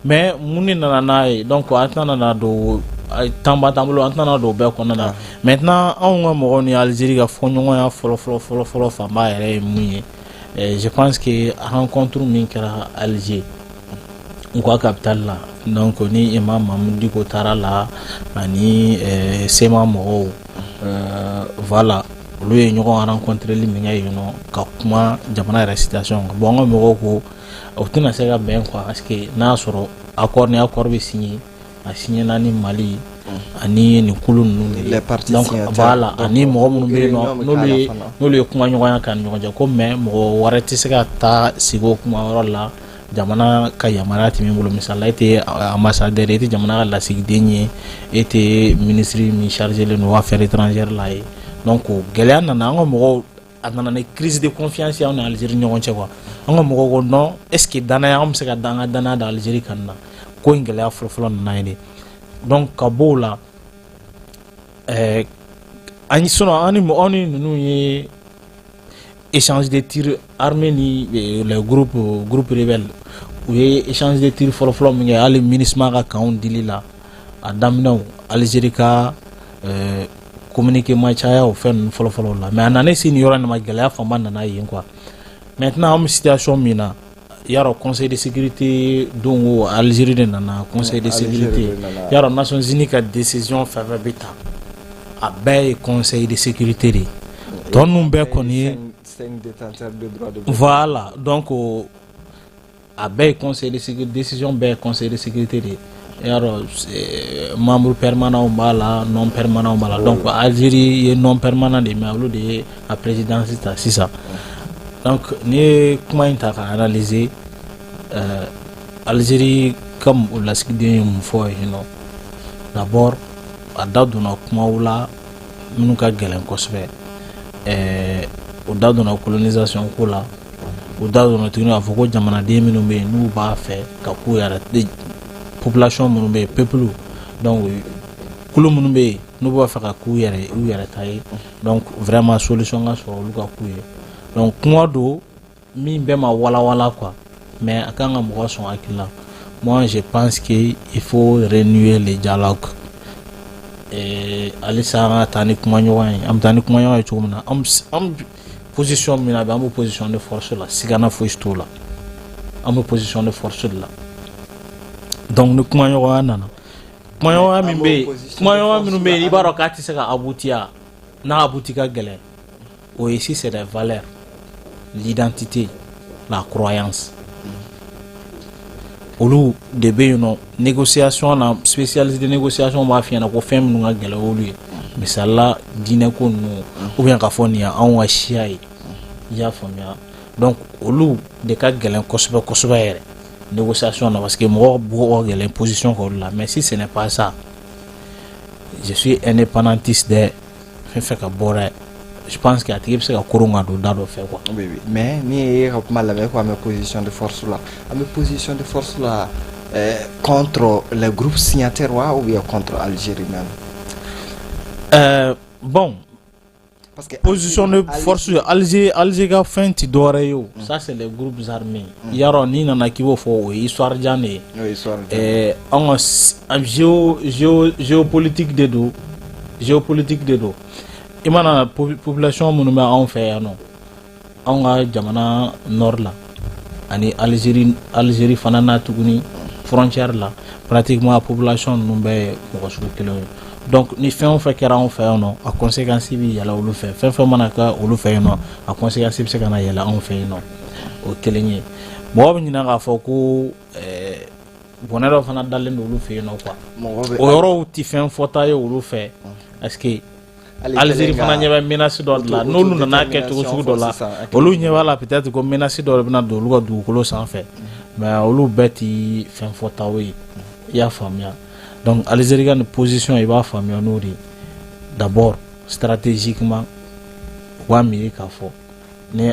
Mais mun de nana n'a ye? Donc an tɛna na don, temps ba t'an bolo, an tɛna don o bɛɛ kɔnɔna na. Maintenant, anw ka mɔgɔw ni Algérie ka fɔɲɔgɔnya fɔlɔ fɔlɔ fɔlɔ fɔlɔ fanba yɛrɛ ye mun ye? Je pense que rencontre min kɛra Alger, u ka capitale la, donc ni Imam Mahmoud Dicko taara la ani CMA mɔgɔw, voilà, olu ye ɲɔgɔn rencontreli min kɛ yen nɔ ka kuma jamana yɛrɛ situation kan. Bon, an ka mɔgɔw ko o tɛna se ka bɛn quoi, parce que n'a y'a sɔrɔ accord ni accord bɛ signé, a signé na ni Mali ani nin kulu ninnu de ye. Donc voilà, ani mɔgɔ minnu bɛ yen nɔ, n'olu ye kumaɲɔgɔnya k'a ni ɲɔgɔn cɛ ko, mais mɔgɔ wɛrɛ tɛ se ka taa sigi o kuma yɔrɔ la jamana ka yamaruya tɛ min bolo. Misali la, e tɛ ambassadeur, e tɛ jamana ka lasigiden ye, e tɛ ministre min chargé len don affaires étrangères la ye. Donc gɛlɛya nana an ka mɔgɔw, a nana ni crise de confiance y'anw ni Algérie ɲɔgɔn cɛ quoi. An ka mɔgɔw ko non, est ce que danaya, an bɛ se ka an ka danaya da Algérie kan na? Ko in gɛlɛya fɔlɔ-fɔlɔ nana yen de. Donc ka bɔ o la, an sinon an ni mɔgɔ ni ninnu ye échange de tir armée ni les groupes rebelles, u ye échange de tir fɔlɔ-fɔlɔ min kɛ, hali MINUSMA ka kanw dili la, a daminɛw, Algérie ka communiqué ma caya o fɛn ninnu fɔlɔ-fɔlɔ la. Mais a nana se nin yɔrɔ in ma, gɛlɛya fanba nana yen quoi. Maintenant, an bɛ situation min na, yarɔ, Conseil de sécurité don o, Algérie de nana Conseil de sécurité. Yarɔ, Nations Unies ka décision fɛn fɛn bɛ ta, a bɛɛ ye Conseil de sécurité de ye. Tɔ ninnu bɛɛ kɔni ye, voilà, donc a bɛɛ ye Conseil de sécurité, décision bɛɛ ye Conseil de sécurité de ye. Yarɔ, membre permanent b'a la, non permanent b'a la. Donc Algérie ye non permanent de ye, mais olu de ye a présidence ta sisan. Donc n'i ye kuma in ta ka analyser, Algérie ka lasigiden ye mun fɔ yen nɔ? D'abord, a da donna kumaw la minnu ka gɛlɛn kosɛbɛ. O da donna colonisation ko la, o da donna tuguni k'a fɔ ko jamanaden minnu bɛ yen, n'u b'a fɛ ka k'u yɛrɛ, population minnu bɛ yen, peuple, donc kulu minnu bɛ yen, n'u b'a fɛ ka k'u yɛrɛ, u yɛrɛ ta ye, donc vraiment solution ka sɔrɔ olu ka k'u ye. Donc kuma don min bɛɛ ma walawala quoi, mais a kan ka mɔgɔ sɔn hakili la. Moi, je pense que il faut renouer le dialogue. Halisa an ka taa ni kumaɲɔgɔn ye. An bɛ taa ni kumaɲɔgɔn ye cogo min na, an position min na bi, an bɛ position de force la, sigana fosi t'o la, an bɛ position de force de la. Donc ni kumaɲɔgɔnya nana, kumaɲɔgɔnya min bɛ yen, kumaɲɔgɔnya minnu bɛ yen, i b'a dɔn k'a tɛ se ka aboutir, n'a abouti ka gɛlɛn, o ye si c'est des valeurs, l'identité, la croyance, olu de bɛ yen nɔ. Négociation na, spécialiste de négociation b'a f'i ɲɛna ko fɛn minnu ka gɛlɛn, olu ye misali la diinɛ ko ninnu, ou bien k'a fɔ nin ye anw ka siya ye, i y'a faamuya? Donc olu de ka gɛlɛn kosɛbɛ kosɛbɛ yɛrɛ négociation na, parce que mɔgɔw b'o ka gɛlɛn position k'olu la. Mais si ce n'est pas ça, je suis indépendantiste dɛ, fɛn fɛn ka bɔ dɛ, je pense que a tigi bɛ se ka koron ka don da dɔ fɛ quoi. Oui, mais ni ye ka kuma lamɛn ko an bɛ position de force la, an bɛ position de force la contre les groupes signataires wa, ou bien contre Algérie même? Bon, parce que position de force, Alger ka fɛn ti dɔwɛrɛ ye o, ça c'est les groupes armés. Yarɔ, n'i nana k'i b'o fɔ, o ye histoire jan de ye. Oui, histoire jan. Anw ka géopolitique de don, géopolitique de don. I mana population minnu bɛ anw fɛ yan nɔ, anw ka jamana nord la ani Algérie fana n'a tuguni frontière la, pratiquement population ninnu bɛɛ ye mɔgɔ sugu kelen ye. Donc ni fɛn o fɛn kɛra anw fɛ yan nɔ, a conséquence bɛ yɛlɛ olu fɛ. Fɛn fɛn mana kɛ olu fɛ yen nɔ, a conséquence bɛ se ka na yɛlɛ anw fɛ yen nɔ. O kelen ye. Mɔgɔ bɛ ɲinɛ k'a fɔ ko bɔnɛ dɔ fana dalen don olu fɛ yen nɔ quoi. Mɔgɔ bɛ O yɔrɔw tɛ fɛn fɔta ye olu fɛ, parce que Algérie fana ɲɛ bɛ menace dɔ de la. N'olu nana kɛ cogo sugu dɔ la, olu ɲɛ b'a la peut-être ko menace dɔ de bɛna don olu ka dugukolo sanfɛ, mais olu bɛɛ ti fɛn fɔtaw ye, i y'a faamuya? Donc Algérie ka nin position, i b'a faamuya n'o de ye. D'abord, stratégiquement, u b'a miiri k'a fɔ ni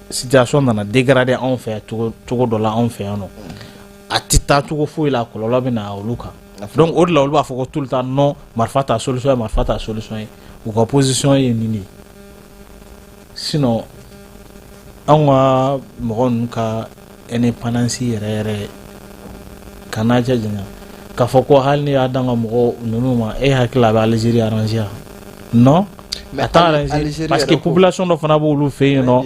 situation nana dégrader anw fɛ cogo dɔ la, anw fɛ yan nɔ, A tɛ taa cogo foyi la, kɔlɔlɔ bɛ na olu kan. Donc o de la, olu b'a fɔ ko tout le temps non, marifa ta solution ye, marifa ta solution ye. U ka position ye nin de ye. Sinon anw ka mɔgɔ ninnu ka indépendance yɛrɛ yɛrɛ, ka n'a cɛ janya k'a fɔ ko hali ni y'a dan ka mɔgɔ ninnu ma, e hakili la a bɛ Algérie arranger wa? Non, a t'a arranger, parce que population dɔ fana b'olu fɛ yen nɔ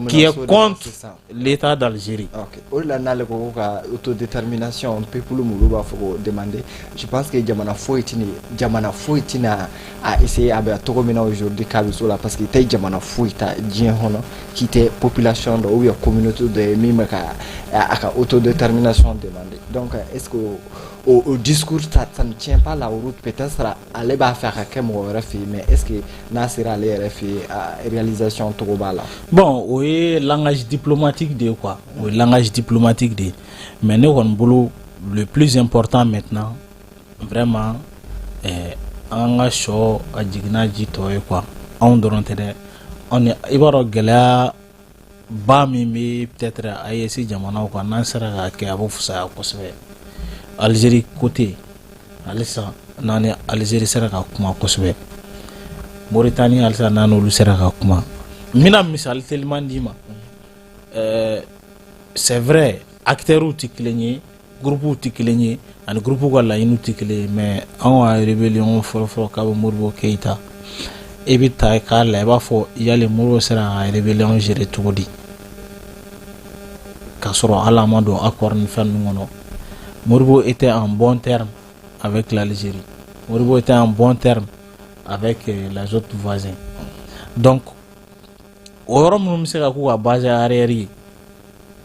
qui est contre l'État d'Algérie. Ok, o de la n'ale ko ka autodétermination, peuple mulu b'a fɔ ko demander, je pense que jamana foyi tɛna a essayer a bɛ cogo min na aujourd'hui k'a bɛ s'o la, parce que i tɛ jamana foyi ta diɲɛ kɔnɔ k'i tɛ population dɔ ou bien communauté dɔ ye min bɛ ka a ka autodétermination demander. Donc est-ce que o discours, ça ne tient pas la route? Peut-être ale b'a fɛ a ka kɛ mɔgɔ wɛrɛ fɛ yen, mais est-ce que n'a sera ale yɛrɛ fɛ yen, a réalisation cogo b'a la? Bon, o ye langage diplomatique de ye quoi, o ye langage diplomatique de ye. Mais ne kɔni bolo, le plus important maintenant vraiment, an ka sɔ a jiginna ji tɔ ye quoi. Anw dɔrɔn tɛ dɛ, anw ni i b'a dɔn gɛlɛya ba min bɛ peut-être AES jamanaw kan, n'an sera k'a kɛ, a bɛ fisaya kosɛbɛ. Algérie côté, halisa n'an ni Algérie sera ka kuma kosɛbɛ, Mauritanie, halisa n'an n'olu sera ka kuma. N bɛna misali teliman d'i ma. C'est vrai, acteurs tɛ kelen ye, groupes tɛ kelen ye, ani groupe ka laɲiniw tɛ kelen ye, mais anw ka rébellion fɔlɔ-fɔlɔ k'a bɛ Modibo Keyita, e bɛ ta k'a la, i b'a fɔ yali Modibo sera ka rébellion gérer cogo di k'a sɔrɔ hali an ma don accord ni fɛn ninnu kɔnɔ? Modibo était en bon terme avec l'Algérie, Modibo était en bon terme avec les autres voisins. Donc o yɔrɔ minnu bɛ se ka k'u ka base arrière ye,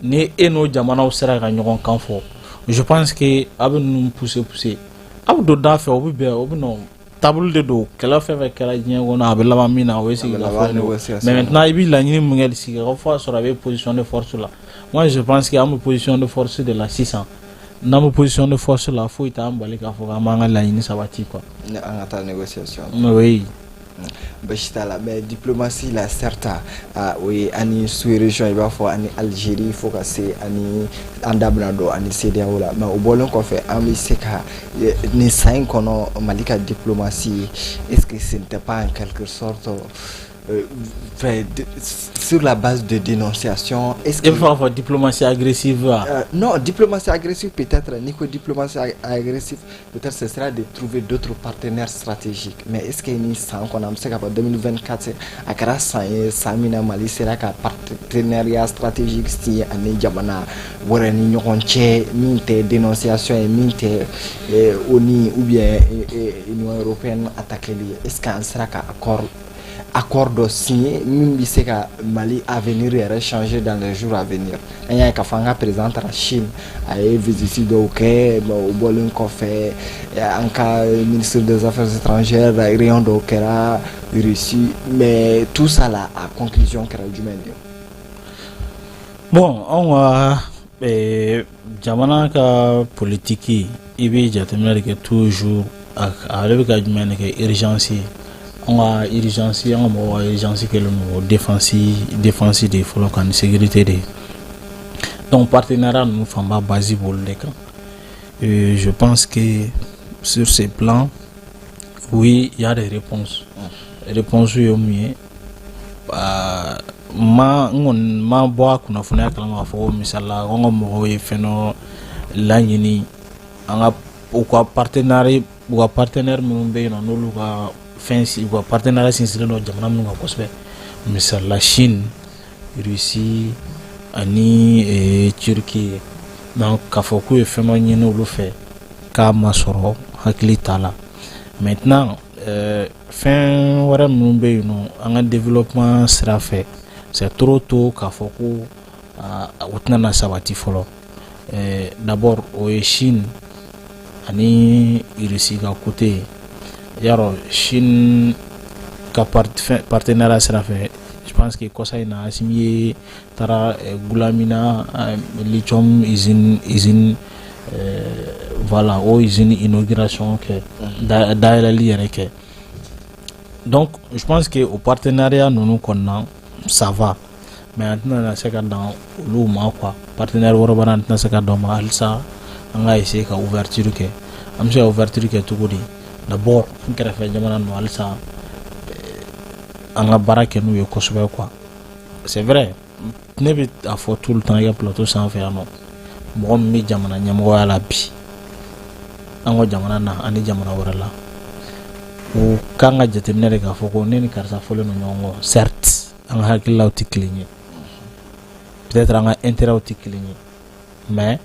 ni e n'o jamanaw sera ka ɲɔgɔn kan fɔ, je pense que a bɛ ninnu pousser pousser, a bɛ don da fɛ, o bɛ bɛn, o bɛ nɔ table de don. Kɛlɛ fɛn fɛn kɛra diɲɛ kɔnɔ, a bɛ laban min na, o ye sigikafɔ ye. Mais maintenant, i bɛ laɲini min kɛ sigikafɔ sɔrɔ, a bɛ position de force la. Moi, je pense que an bɛ position de force de la sisan. N'an bɛ position de force la, foyi t'an bali k'a fɔ k'an b'an ka laɲini sabati quoi. An ka taa négociation. Oui. Basi t'a la, mais diplomatie la, certes, o ye ani sous région, i b'a fɔ ani Algérie, fo ka se ani an da bɛna don ani CEDEAO la. Mais o bɔlen kɔfɛ, an bɛ se ka nin san in kɔnɔ, Mali ka diplomatie, est-ce que ce n'était pas en quelque sorte fait, sur la base de dénonciation, est-ce que I bɛ fɛ k'a fɔ diplomatie agressive wa? Non, diplomatie agressive peut-être, ni ko diplomatie agressive, peut-être ce sera de trouver d'autres partenaires stratégiques. Mais est-ce que ni san kɔnɔ, an bɛ se k'a fɔ 2024 a kɛra san ye, san min na Mali sera ka partenariat stratégique signer ani jamana wɛrɛ ni ɲɔgɔn cɛ, min tɛ dénonciation ye, min tɛ ONU ou bien Union européenne attaquer ye? Est-ce que an sera ka accord dɔ signé min bɛ se ka Mali avenir yɛrɛ changer dans les jours à venir? An y'a ye k'a fɔ an ka président taara Chine, a ye visite dɔw kɛ. O bɔlen kɔfɛ, an ka ministre des Affaires étrangères, réunion dɔw kɛra Russie. Mais tout ça là, a conclusion kɛra jumɛn de ye? Bon, anw ka jamana ka politique, i bɛ jateminɛ de kɛ toujours, ale bɛ ka jumɛn de kɛ urgence ye. An ka urgence, an ka mɔgɔw ka urgence kɛlen don défense de ye fɔlɔ, ka ni sécurité de ye. Donc partenariat ninnu fanba base b'olu de kan. Et je pense que sur ce plan, oui, il y a des réponses. Réponse ye mun ye? Ma n kɔni ma bɔ a kunnafoniya kalama k'a fɔ ko misali la, an ka mɔgɔw ye fɛn dɔ laɲini an ka u ka partenaire, u ka partenaire minnu bɛ yen nɔ, n'olu ka fɛn si, u ka partenariat sinsinlen don jamana minnu kan kosɛbɛ, misali la Chine, Russie ani Turquie. Donc k'a fɔ k'u ye fɛn dɔ ɲini olu fɛ k'a ma sɔrɔ, hakili t'a la. Maintenant, fɛn wɛrɛ minnu bɛ yen nɔ an ka développement sira fɛ, c'est trop tôt k'a fɔ ko o tɛna na sabati fɔlɔ. D'abord, o ye Chine ani Russie ka côté ye. Yarɔ, Chine ka partenariat sira fɛ, je pense que kɔsa in na, Assimi ye taara Goulamina lithium usine, voilà, o usine inauguration kɛ, dayɛlɛli yɛrɛ kɛ. Donc je pense que o partenariat ninnu kɔnɔna, ça va, mais an tɛna se ka dan olu ma quoi. Partenaire wɛrɛ b'an, an tɛna se ka dan o ma halisa. An ka essayer ka ouverture kɛ. An bɛ se ka ouverture kɛ cogo di? D'abord, n kɛrɛfɛ jamana ninnu, halisa an ka baara kɛ n'u ye kosɛbɛ quoi. C'est vrai, ne bɛ a fɔ tout le temps i ka plateau sanfɛ yan nɔ, mɔgɔ min bɛ jamana ɲɛmɔgɔya la bi, an ka jamana na ani jamana wɛrɛ la, o kan ka jateminɛ de k'a fɔ ko ne ni karisa fɔlen don ɲɔgɔn kɔ. Certes, an ka hakililaw tɛ kelen ye, peut-être an ka intérêt tɛ kelen ye, mais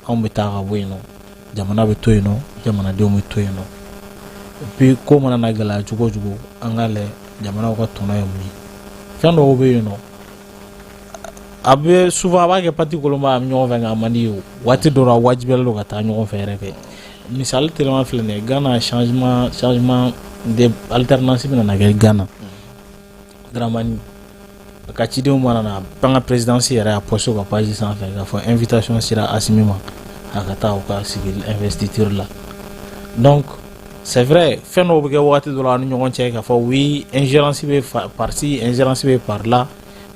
anw bɛ taa ka bɔ yen nɔ, jamana bɛ to yen nɔ, jamanadenw bɛ to yen nɔ. Et puis, ko mana na gɛlɛya cogo o cogo, an ka lajɛ jamanaw ka tɔnɔ ye mun ye. Fɛn dɔw bɛ yen nɔ, a bɛ souvent a b'a kɛ pati kolonba, a bɛ ɲɔgɔn fɛ, nka a man di ye. O waati dɔw la, a wajibiyalen don ka taa ɲɔgɔn fɛ yɛrɛ kɛ. Misali teliman filɛ nin ye: Ghana, changement de alternance bɛna na kɛ Ghana. Dramani a ka cidenw mana na, an ka présidence yɛrɛ y'a posté ka page sanfɛ k'a fɔ invitation sera Assimi ma, a ka taa u ka sigi investiture la. Donc c'est vrai, fɛn dɔw bɛ kɛ waati dɔ la an ni ɲɔgɔn cɛ, k'a fɔ oui, ingérence bɛ par ci, ingérence bɛ par là.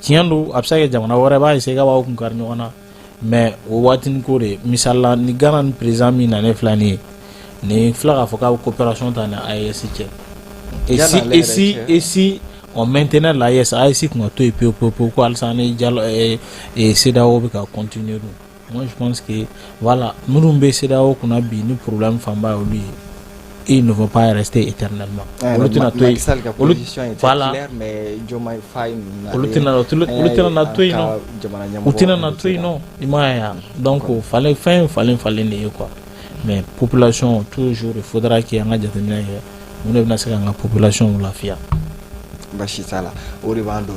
Tiɲɛ don, a bɛ se ka kɛ jamana wɛrɛ b'a essayer k'a b'aw kun kari ɲɔgɔn na, mais o waatinin ko de. Misali la, ni Ghana ni président min nalen filɛ nin ye, nin filɛ k'a fɔ k'a bɛ coopération ta ni AES cɛ. Et si on maintenait l'AES, AES kun ka to yen pewu pewu pewu, ko halisa ni dialogue CEDEAO bɛ ka continuer dun. Moi, je pense que voilà, minnu bɛ CEDEAO kunna bi, ni problème fanba ye olu ye, ils ne vont pas rester éternellement. Olu tɛna to yen. Olu, voilà, olu tɛna na to yen nɔ, u tɛna na to yen nɔ, i m'a ye wa? Donc falen, fɛn falen falen de ye quoi. Mais population, toujours il faudra que an ka jateminɛ kɛ mun de bɛna se k'an ka population lafiya. Basi t'a la. O de b'an don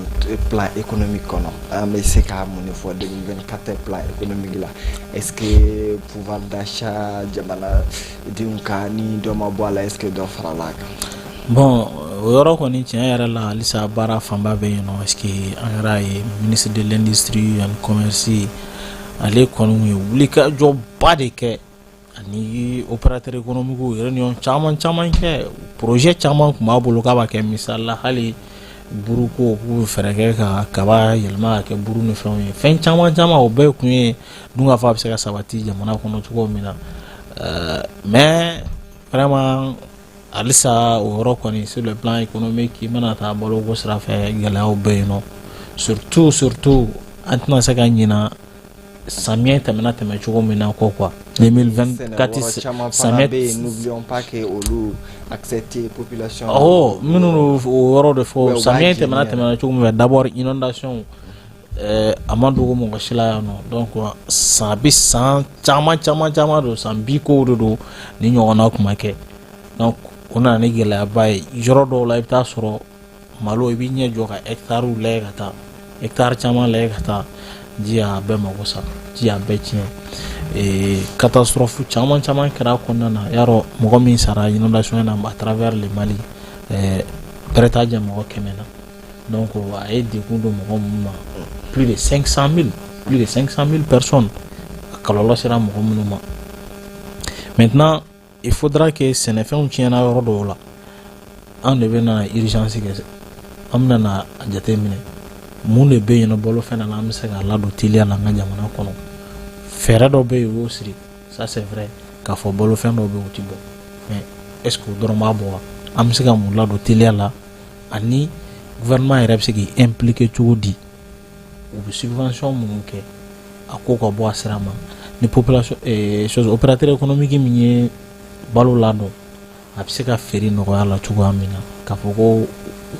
plan économique kɔnɔ. An bɛ se ka mun de fɔ 2024 plan économique la? Est ce que pouvoir d'achat jamanadenw ka, ni dɔ ma bɔ a la, est ce que dɔ farala a kan? Bon, o yɔrɔ kɔni, tiɲɛ yɛrɛ la, halisa baara fanba bɛ yen nɔ, parce que an yɛrɛ ye ministre de l'Industrie ani Commerce, ale kɔni ye wulikajɔba de kɛ ani opérateur économique, réunion caman caman kɛ, projet caman tun b'a bolo k'a b'a kɛ. Misali la, hali buruko, k'u bɛ fɛɛrɛ kɛ ka kaba yɛlɛma ka kɛ buru ni fɛnw ye, fɛn caman caman. O bɛɛ kun ye dun ka fɔ a bɛ se ka sabati jamana kɔnɔ cogo min na. Mais vraiment, halisa o yɔrɔ kɔni, sur le plan économique, i mana taa baloko sira fɛ, gɛlɛyaw bɛ yen nɔ. Surtout, surtout, an tɛna se ka ɲina samiyɛ tɛmɛna tɛmɛ cogo min na kɔ quoi, 2024 samiyɛ. Bɛ yen, n'oublions pas que olu accès tɛ population. Awɔ, minnu o yɔrɔ de fɔ, samiyɛ tɛmɛna cogo min fɛ, d'abord inondation, a ma dogo mɔgɔ si la yan nɔ. Donc san bɛ san caman caman caman don, san bi kow de don, ni ɲɔgɔnna kuma kɛ. Donc o nana ni gɛlɛyaba ye yɔrɔ dɔw la. I bɛ taa sɔrɔ malo, i b'i ɲɛ jɔ ka hectares lajɛ, ka taa hectare caman lajɛ ka taa, ji y'a bɛɛ mago sa, ji y'a bɛɛ tiɲɛ. Catastrophe caman caman kɛra a kɔnɔna na. Yarɔ, mɔgɔ min sara inondation na à travers le Mali, bɛrɛ t'a jɛ mɔgɔ 100 na. Donc a ye degun don mɔgɔ minnu ma, plus de 500 000, plus de 500 000 personnes, a kɔlɔlɔ sera mɔgɔ minnu ma. Maintenant, il faudra que sɛnɛfɛnw tiɲɛna yɔrɔ dɔw la, an de bɛ na urgence kɛ, an bɛna na a jateminɛ mun de bɛ yen nɔ, balofɛn na, an bɛ se k'a ladon teliya la an ka jamana kɔnɔ. Fɛɛrɛ dɔ bɛ yen, u y'o siri, ça c'est vrai, k'a fɔ balofɛn dɔw bɛ yen, o ti bɔ, mais est ce que o dɔrɔn b'a bɔ wa? An bɛ se ka mun ladon teliya la? Ani gouvernement yɛrɛ bɛ se k'i impliquer cogo di? U bɛ subvention minnu kɛ, a ko ka bɔ a sira ma ni population chose, opérateur économique min ye balo ladon, a bɛ se ka feere nɔgɔya la cogoya min na, k'a fɔ ko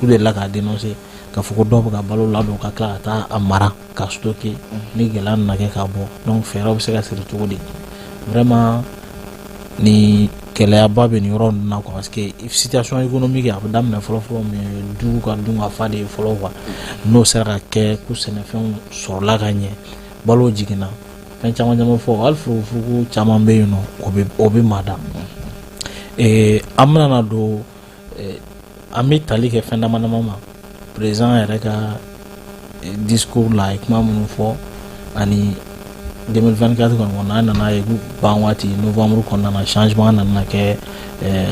u delila k'a dénoncer k'a fɔ ko dɔw bɛ ka balo ladon ka tila ka taa a mara ka stocker, ni gɛlɛya nana kɛ k'a bɔ. Donc fɛɛrɛw bɛ se ka siri cogo di? Vraiment, ni gɛlɛyaba bɛ nin yɔrɔ ninnu na quoi, parce que situation économique, a bɛ daminɛ fɔlɔ fɔlɔ min ye du ka dun ka fa de ye fɔlɔ quoi. N'o sera ka kɛ ko sɛnɛfɛnw sɔrɔla ka ɲɛ, balo jiginna, fɛn caman caman fɔ, hali furugufurugu caman bɛ yen nɔ, o bɛ mada. An bɛna na don, an bɛ tali kɛ fɛn dama dama ma président yɛrɛ ka discours la, a ye kuma minnu fɔ ani 2024 kɔni kɔnɔ. An nana ye ban waati novembre kɔnɔna na, changement nana kɛ.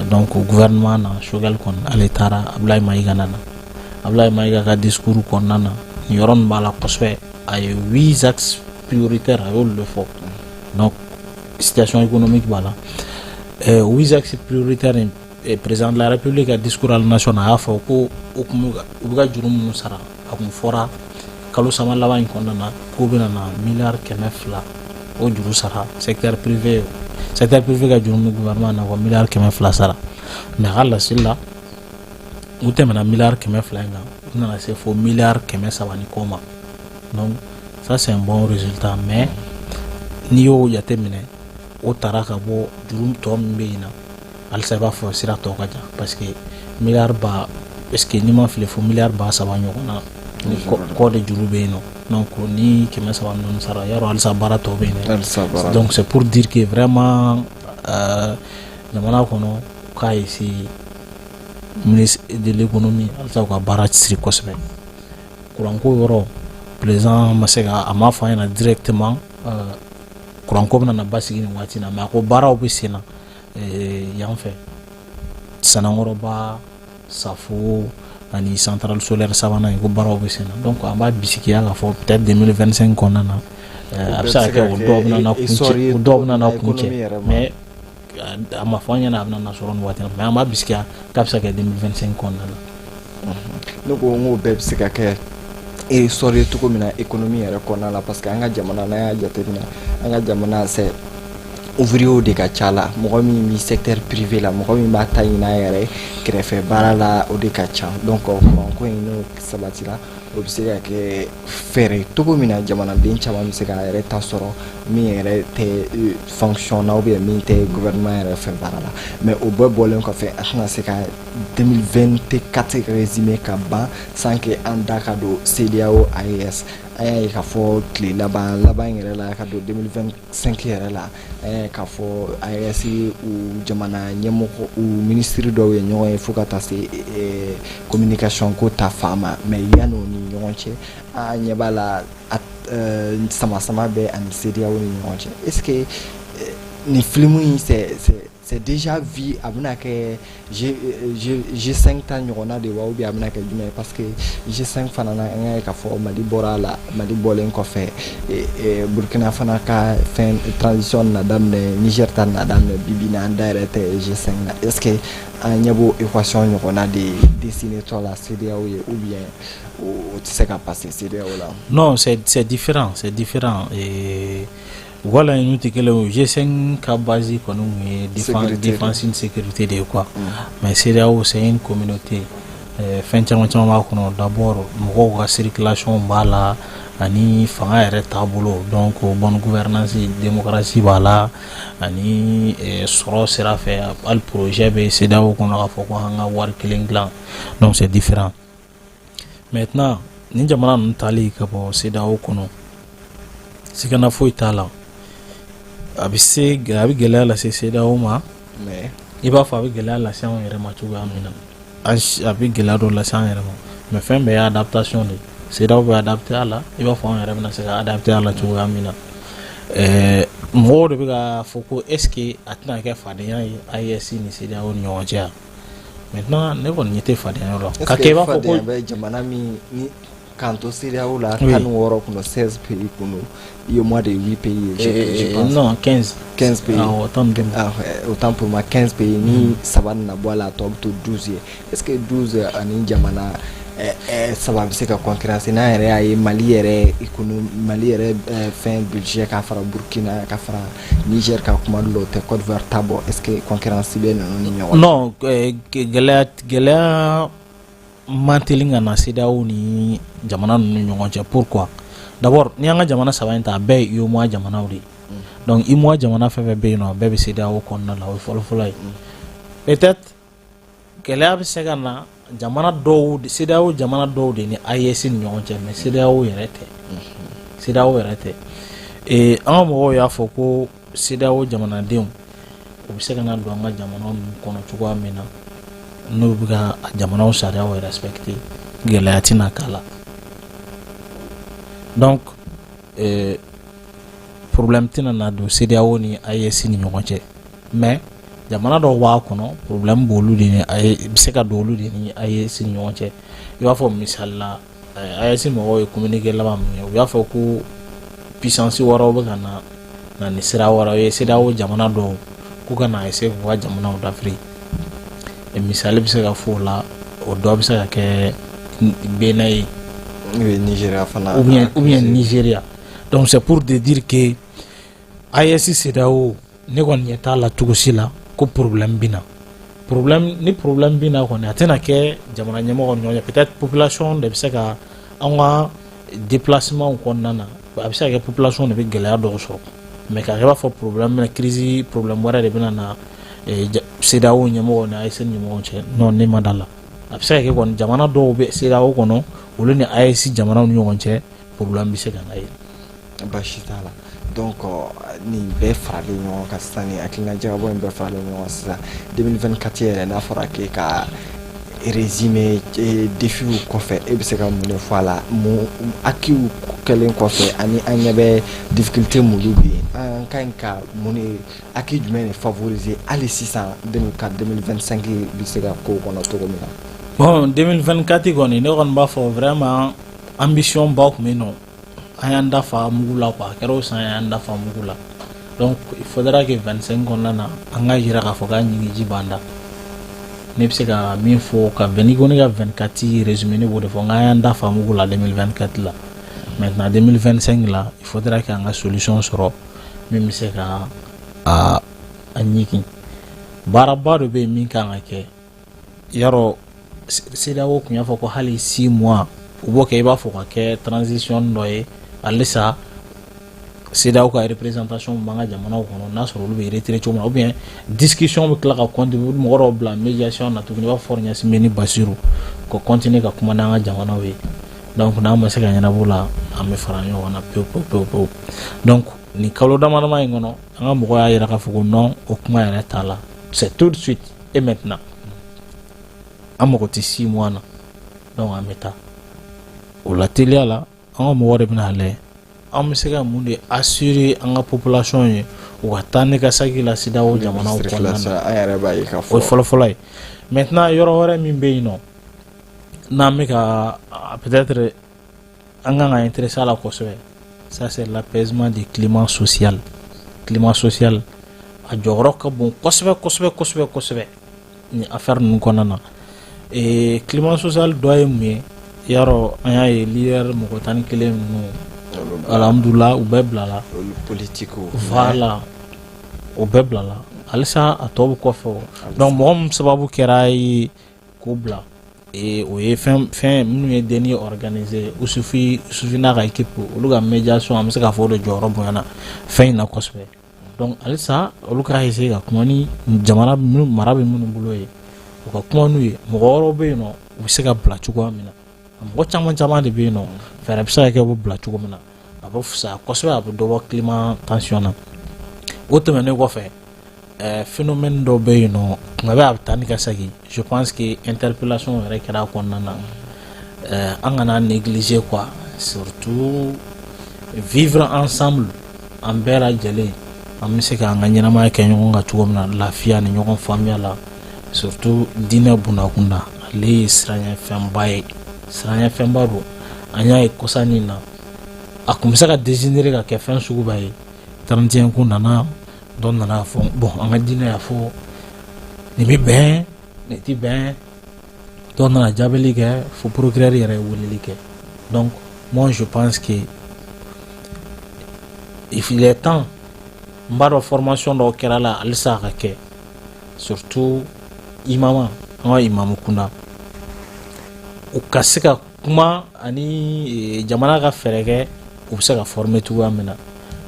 Donc gouvernement na, Choguel kɔni, ale taara, Abdoulaye Maïga nana. Abdoulaye Maïga ka discours kɔnɔna na, nin yɔrɔ nin b'a la kosɛbɛ. A ye huit axes prioritaires, a y'olu de fɔ. Donc situation économique b'a la. Huit axes prioritaires in, président de la République ka discours à la nation, a y'a fɔ ko u kun u bɛ ka juru minnu sara, a kun fɔra kalo 3 laban in kɔnɔna na k'u bɛna na miliyari 200 o juru sara. Secteur privé ka juru min gouvernement na ko miliyari 200 sara, mais a ka laseli la, u tɛmɛna miliyari 200 in kan, u nana se fo miliyari 300 ni kɔ ma. Donc ça, c'est un bon résultat, mais n'i y'o jateminɛ, o taara ka bɔ juru tɔ min bɛ yen na, halisa i b'a fɔ sira tɔ ka jan, parce que miliyari ba, est ce que n'i ma fili, fo miliyari 3000 ɲɔgɔn na ni kɔ de juru bɛ yen nɔ. Donc ni 300 ninnu sara, yarɔ halisa baara tɔ bɛ yen dɛ. Donc c'est pour dire que vraiment jamana kɔnɔ, u k'a essayer, ministre de l'économie, halisa u ka baara siri kosɛbɛ. Kuranko yɔrɔ, président ma se ka a ma fɔ an ɲɛna directement kuranko bɛna na basigi nin waati in na, mais a ko baaraw bɛ sen na yan fɛ, Sanankɔrɔba, Safo ani centrale solaire sabanan in, ko baaraw bɛ sen na. Donc an b'a bisikiya k'a fɔ peut-être 2025 kɔnɔna na, a bɛ se ka kɛ o dɔw bɛna na kuncɛ, o dɔw bɛna na kuncɛ, mais a ma fɔ an ɲɛna a bɛna na sɔrɔ nin waati la, mais an b'a bisikiya k'a bɛ se ka kɛ 2025 kɔnɔna la. Ne ko n k'o bɛɛ bɛ se ka kɛ essor ye cogo min na économie yɛrɛ kɔnɔna la, parce que an ka jamana, n'an y'a jateminɛ, an ka jamana, c'est ouvrier de ka ca la. Mɔgɔ min bɛ secteur privé la, mɔgɔ min b'a ta ɲini a yɛrɛ kɛrɛfɛ baara la, o de ka ca. Donc kuranko in, n'o sabatira, o bɛ se ka kɛ fɛɛrɛ cogo min na jamanaden caman bɛ se k'a yɛrɛ ta sɔrɔ, min yɛrɛ tɛ fonction na ou bien min tɛ gouvernement yɛrɛ fɛ baara la. Mais o bɛɛ bɔlen kɔfɛ, a tɛna se ka 2024 résumé ka ban sans que an da ka don CEDEAO, AES. An y'a ye k'a fɔ tile laban laban yɛrɛ la, ka don 2025 yɛrɛ la, an y'a ye k'a fɔ AES u jamana ɲɛmɔgɔ, u minisiri dɔw ye ɲɔgɔn ye fo ka taa se communication ko ta fan ma. Mais yanni o ni ɲɔgɔn cɛ, an ɲɛ b'a la sama sama bɛ ani CEDEAO ni ɲɔgɔn cɛ. Est ce que nin film in, c'est déjà vu, a bɛna kɛ G G G5 ta ɲɔgɔnna de wa, ou bien a bɛna kɛ jumɛn ye? Parce que G5 fana na, an y'a ye k'a fɔ Mali bɔra a la. Mali bɔlen kɔfɛ, Burkina fana ka fɛn transition na daminɛ, Niger ta na daminɛ. Bi bi in na, an da yɛrɛ tɛ G5 na. Est ce que an ɲɛ b'o équation ɲɔgɔnna de dessiner tɔ la CEDEAO ye, ou bien o tɛ se ka passer CEDEAO la? Non, c'est différent, c'est différent. Et voilà, ninnu tɛ kelen ye. G5 ka base kɔni kun ye défense ni sécurité de ye quoi. Mais CEDEAO, c'est une communauté, fɛn caman caman b'a kɔnɔ. D'abord, mɔgɔw ka circulation b'a la, ani fanga yɛrɛ taabolo, donc bonne gouvernance, démocratie b'a la, ani sɔrɔ sira fɛ, hali projet bɛ CEDEAO kɔnɔ k'a fɔ ko an ka wari kelen dilan. Donc c'est différent. Maintenant, ni jamana ninnu tali ka bɔ CEDEAO kɔnɔ, sigana foyi t'a la, a bɛ se, a bɛ gɛlɛya lase CEDEAO ma. I b'a fɔ a bɛ gɛlɛya lase anw yɛrɛ ma cogoya min na, a bɛ gɛlɛya dɔ lase an yɛrɛ ma, mais fɛn bɛɛ ye adaptation de ye. CEDEAO bɛ adapté a la, i b'a fɔ anw yɛrɛ bɛna se ka adapté a la cogoya min na. Mɔgɔw de bɛ ka fɔ ko est ce que a tɛna kɛ fadenya ye AES ni CEDEAO ni ɲɔgɔn cɛ? Maintenant, ne kɔni ɲɛ tɛ fadenya la ka kɛ i b'a fɔ ko bɛ jamana min ni k'an to CEDEAO la, 16 kɔnɔ, 16 pays kɔnɔ, UEMOA de 8 pays, je pense. Non, 15. 15 pays. Ah, autant de Ah, autant pour moi, 15 pays. Ni saba nana bɔ a la, a tɔ bɛ to 12 ye. Est ce que 12 ani jamana saba bɛ se ka concurrence? N'an yɛrɛ y'a ye Mali yɛrɛ économie, Mali yɛrɛ fɛn budget, ka fara Burkina, ka fara Niger ka kuma dɔ la, o tɛ Côte d'Ivoire ta bɔ. Est ce que concurrence bɛ ninnu ni ɲɔgɔn cɛ? Non, gɛlɛya man teli ka na CEDEAO ni jamana ninnu ni ɲɔgɔn cɛ. Pourquoi? D'abord, n'i y'an ka jamana saba in ta, a bɛɛ ye UEMOA jamanaw de ye. Donc UEMOA jamana fɛn fɛn bɛ yen nɔ, a bɛɛ bɛ CEDEAO kɔnɔna la. O ye fɔlɔ-fɔlɔ ye. Peut-être gɛlɛya bɛ se ka na jamana dɔw, CEDEAO jamana dɔw de ni AES ni ɲɔgɔn cɛ, mais CEDEAO yɛrɛ tɛ, CEDEAO yɛrɛ tɛ. An ka mɔgɔw y'a fɔ ko CEDEAO jamanadenw, u bɛ se ka na don an ka jamanaw ninnu kɔnɔ cogoya min na, n'u bɛ ka jamanaw sariyaw respecter, gɛlɛya tɛna k'a la. Donc problème tɛna na don CEDEAO ni AES ni ɲɔgɔn cɛ, mais jamana dɔw b'a kɔnɔ, problème b'olu de ni bɛ se ka don olu de ni AES ni ɲɔgɔn cɛ. I b'a fɔ misali la, AES mɔgɔw ye communiqué laban min kɛ, u y'a fɔ ko puissance wɛrɛw bɛ ka na. na ni sira wɛrɛ ye. CEDEAO jamana dɔw k'u ka na essayer k'u ka jamanaw dafiri. Misali bɛ se ka fɔ o la, o dɔ bɛ se ka kɛ Bénin ye. Nigeria fana. Ou bien Nigeria. Donc c'est pour te dire que AES CEDEAO, ne kɔni ɲɛ t'a la cogo si la ko problème bɛ na. Problème ni problème bɛ na kɔni, a tɛna kɛ jamana ɲɛmɔgɔw ni ɲɔgɔn cɛ. Peut-être population de bɛ se ka, an ka déplacement kɔnɔna na, a bɛ se ka kɛ population de bɛ gɛlɛya dɔw sɔrɔ, mais k'a kɛ i b'a fɔ problème bɛna, crise, problème wɛrɛ de bɛna na CEDEAO ɲɛmɔgɔw ni AES ɲɛmɔgɔw cɛ, non, ne ma da la. A bɛ se ka kɛ kɔni, jamana dɔw bɛ CEDEAO kɔnɔ, olu ni AES jamanaw ni ɲɔgɔn cɛ, problème bɛ se ka na yen. Baasi t'a la. Donc nin bɛɛ faralen ɲɔgɔn kan sisan, nin hakilina jagabɔ in bɛɛ faralen ɲɔgɔn kan sisan, 2024 yɛrɛ, n'a fɔra k'e ka résumé défiw kɔfɛ, e bɛ se ka mun de fɔ a la? Mun acquis kɛlen kɔfɛ, ani an ɲɛ bɛ difficulté minnu bɛ yen, an ka ɲi ka mun de, acquis jumɛn de favoriser hali sisan 2004 2025 bɛ se ka k'o kɔnɔ cogo min na? Bon, 2024 kɔni, ne kɔni b'a fɔ vraiment ambition ba tun bɛ yen nɔ. An y'an da fa mugu la quoi, a kɛra o san y'an da fa mugu la. Donc il faudra que 25 kɔnɔna na, an ka jira k'a fɔ k'an ɲigiji b'an da. Ne bɛ se ka min fɔ ka bɛn ni ko ne ka 24 résumé, ne b'o de fɔ n k'an y'an da fa mugu la 2024 la. Maintenant, 2025 la, il faudra que an ka solution sɔrɔ min bɛ se ka a ɲigin. Baaraba dɔ bɛ yen min kan ka kɛ. Yarɔ, CEDEAO tun y'a fɔ ko hali 6 mois u b'o kɛ, i b'a fɔ ka kɛ transition dɔ ye. Halisa CEDEAO ka représentation b'an ka jamanaw kɔnɔ, n'a sɔrɔ olu bɛ retirer cogo min na, ou bien discussion bɛ tila ka continuer, mɔgɔ dɔw bila médiation na tuguni, i b'a fɔ Faure Gnassingbé ni Bassirou ka continuer ka kuma n'an ka jamanaw ye. Donc n'an ma se ka ɲɛnabɔ o la, an bɛ fara ɲɔgɔn na pewu pewu pewu pewu. Donc nin kalo dama dama in kɔnɔ, an ka mɔgɔw y'a jira k'a fɔ ko non, o kuma yɛrɛ t'a la. C'est tout de suite et maintenant, an mago tɛ 6 mois na. Donc an bɛ taa o la teliya la. An ka mɔgɔw de bɛna lajɛ an bɛ se ka mun de assurer an ka population ye, u ka taa ne ka saki la CEDEAO jamanaw kɔnɔna na. An yɛrɛ b'a ye k'a fɔ O ye fɔlɔ-fɔlɔ ye. Maintenant, yɔrɔ wɛrɛ min bɛ yen nɔ n'an bɛ ka peut-être an kan ka intéresser a la kosɛbɛ, ça c'est l'apaisement du climat social. Climat social, a jɔyɔrɔ ka bon kosɛbɛ kosɛbɛ kosɛbɛ kosɛbɛ nin affaire ninnu kɔnɔna na. Climat social dɔ ye mun ye? Yarɔ, an y'a ye leader mɔgɔ 11 ninnu, alhamdulillah, u bɛɛ bilala. Politique. Voilà, o bɛɛ bilala. Halisa a tɔ bɛ kɔfɛ o. Donc mɔgɔ min sababu kɛra ye k'o bila, o ye fɛn fɛn minnu ye denni organiser, Usufi, Usufi n'a ka équipe, olu ka médiation, an bɛ se k'a fɔ o de jɔyɔrɔ bonyana fɛn in na kosɛbɛ. Donc halisa olu ka essayer ka kuma ni jamana minnu mara bɛ minnu bolo ye, u ka kuma n'u ye. Mɔgɔ wɛrɛw bɛ yen nɔ, u bɛ se ka bila cogoya min na, mɔgɔ caman caman de bɛ yen nɔ, fɛɛrɛ bɛ se ka kɛ u bɛ bila cogo min na, a bɛ fisaya kosɛbɛ, a bɛ dɔ bɔ climat tension na. O tɛmɛnen kɔfɛ, phénomène dɔ bɛ yen nɔ, tuma bɛɛ a bɛ taa ni ka segin. Je pense que interpellation yɛrɛ kɛra a kɔnɔna na. An kana négliger quoi, surtout vivre ensemble, an bɛɛ lajɛlen an bɛ se k'an ka ɲɛnamaya kɛ ɲɔgɔn kan cogo min na, lafiya ni ɲɔgɔn faamuya la, surtout diinɛ bundakunda, ale ye siranɲɛfɛnba ye, siranɲɛfɛnba don. An y'a ye kɔsa nin na, a kun bɛ se ka dégénérer ka kɛ fɛn sugu bɛɛ ye. 31 ko nana, dɔ nana fɔ bon, an ka diinɛ y'a fɔ nin bɛ bɛn, nin ti bɛn. Dɔ nana jaabili kɛ fo procureur yɛrɛ ye weleli kɛ. Donc moi je pense que il est temps, n b'a dɔn formation dɔw kɛra la, halisa a ka kɛ, surtout imama, an ka imamu kunda, u ka se ka kuma ani jamana ka fɛɛrɛ kɛ u bɛ se ka former cogoya min na,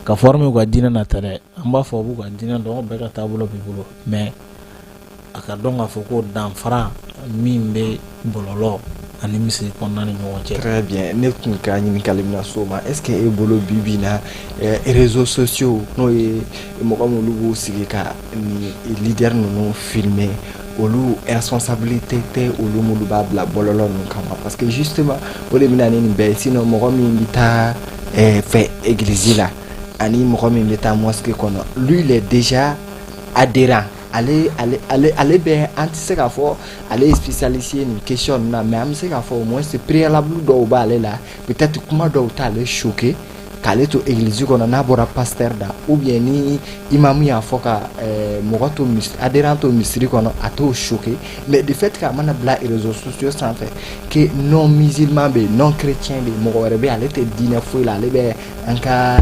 ka former u ka diinɛ na tɛ dɛ, an b'a fɔ u b'u ka diinɛ dɔn, bɛɛ ka taabolo b'i bolo, mais a ka dɔn k'a fɔ ko danfara min bɛ bɔlɔlɔ ani misiri kɔnɔna ni ɲɔgɔn cɛ. Très bien. Ne tun ka ɲininkali bɛna s'o ma. Est ce que e bolo, bi bi in na, réseaux sociaux, n'o ye mɔgɔ minnu b'u sigi ka ni leader ninnu filmer, olu responsabilité tɛ olu minnu b'a bila bɔlɔlɔ ninnu kama? Parce que justement o de bɛna ni nin bɛɛ ye. Sinon mɔgɔ min bɛ taa fɛ église la ani mɔgɔ min bɛ taa mosquée kɔnɔ, lui il est déjà adhérent. Ale bɛ, an tɛ se k'a fɔ ale ye spécialiste ye nin question ninnu na, mais an bɛ se k'a fɔ au moins préalable dɔw b'ale la, peut-être kuma dɔw t'ale choquer. K'ale to église kɔnɔ, n'a bɔra pasteur da ou bien ni imam y'a fɔ ka mɔgɔ to, adhérent to misiri kɔnɔ, a t'o choquer. Mais de fait que a mana bila réseaux sociaux sanfɛ que non musulman bɛ yen, non chrétien bɛ yen, mɔgɔ wɛrɛ bɛ yen, ale tɛ diinɛ foyi la, ale bɛ an ka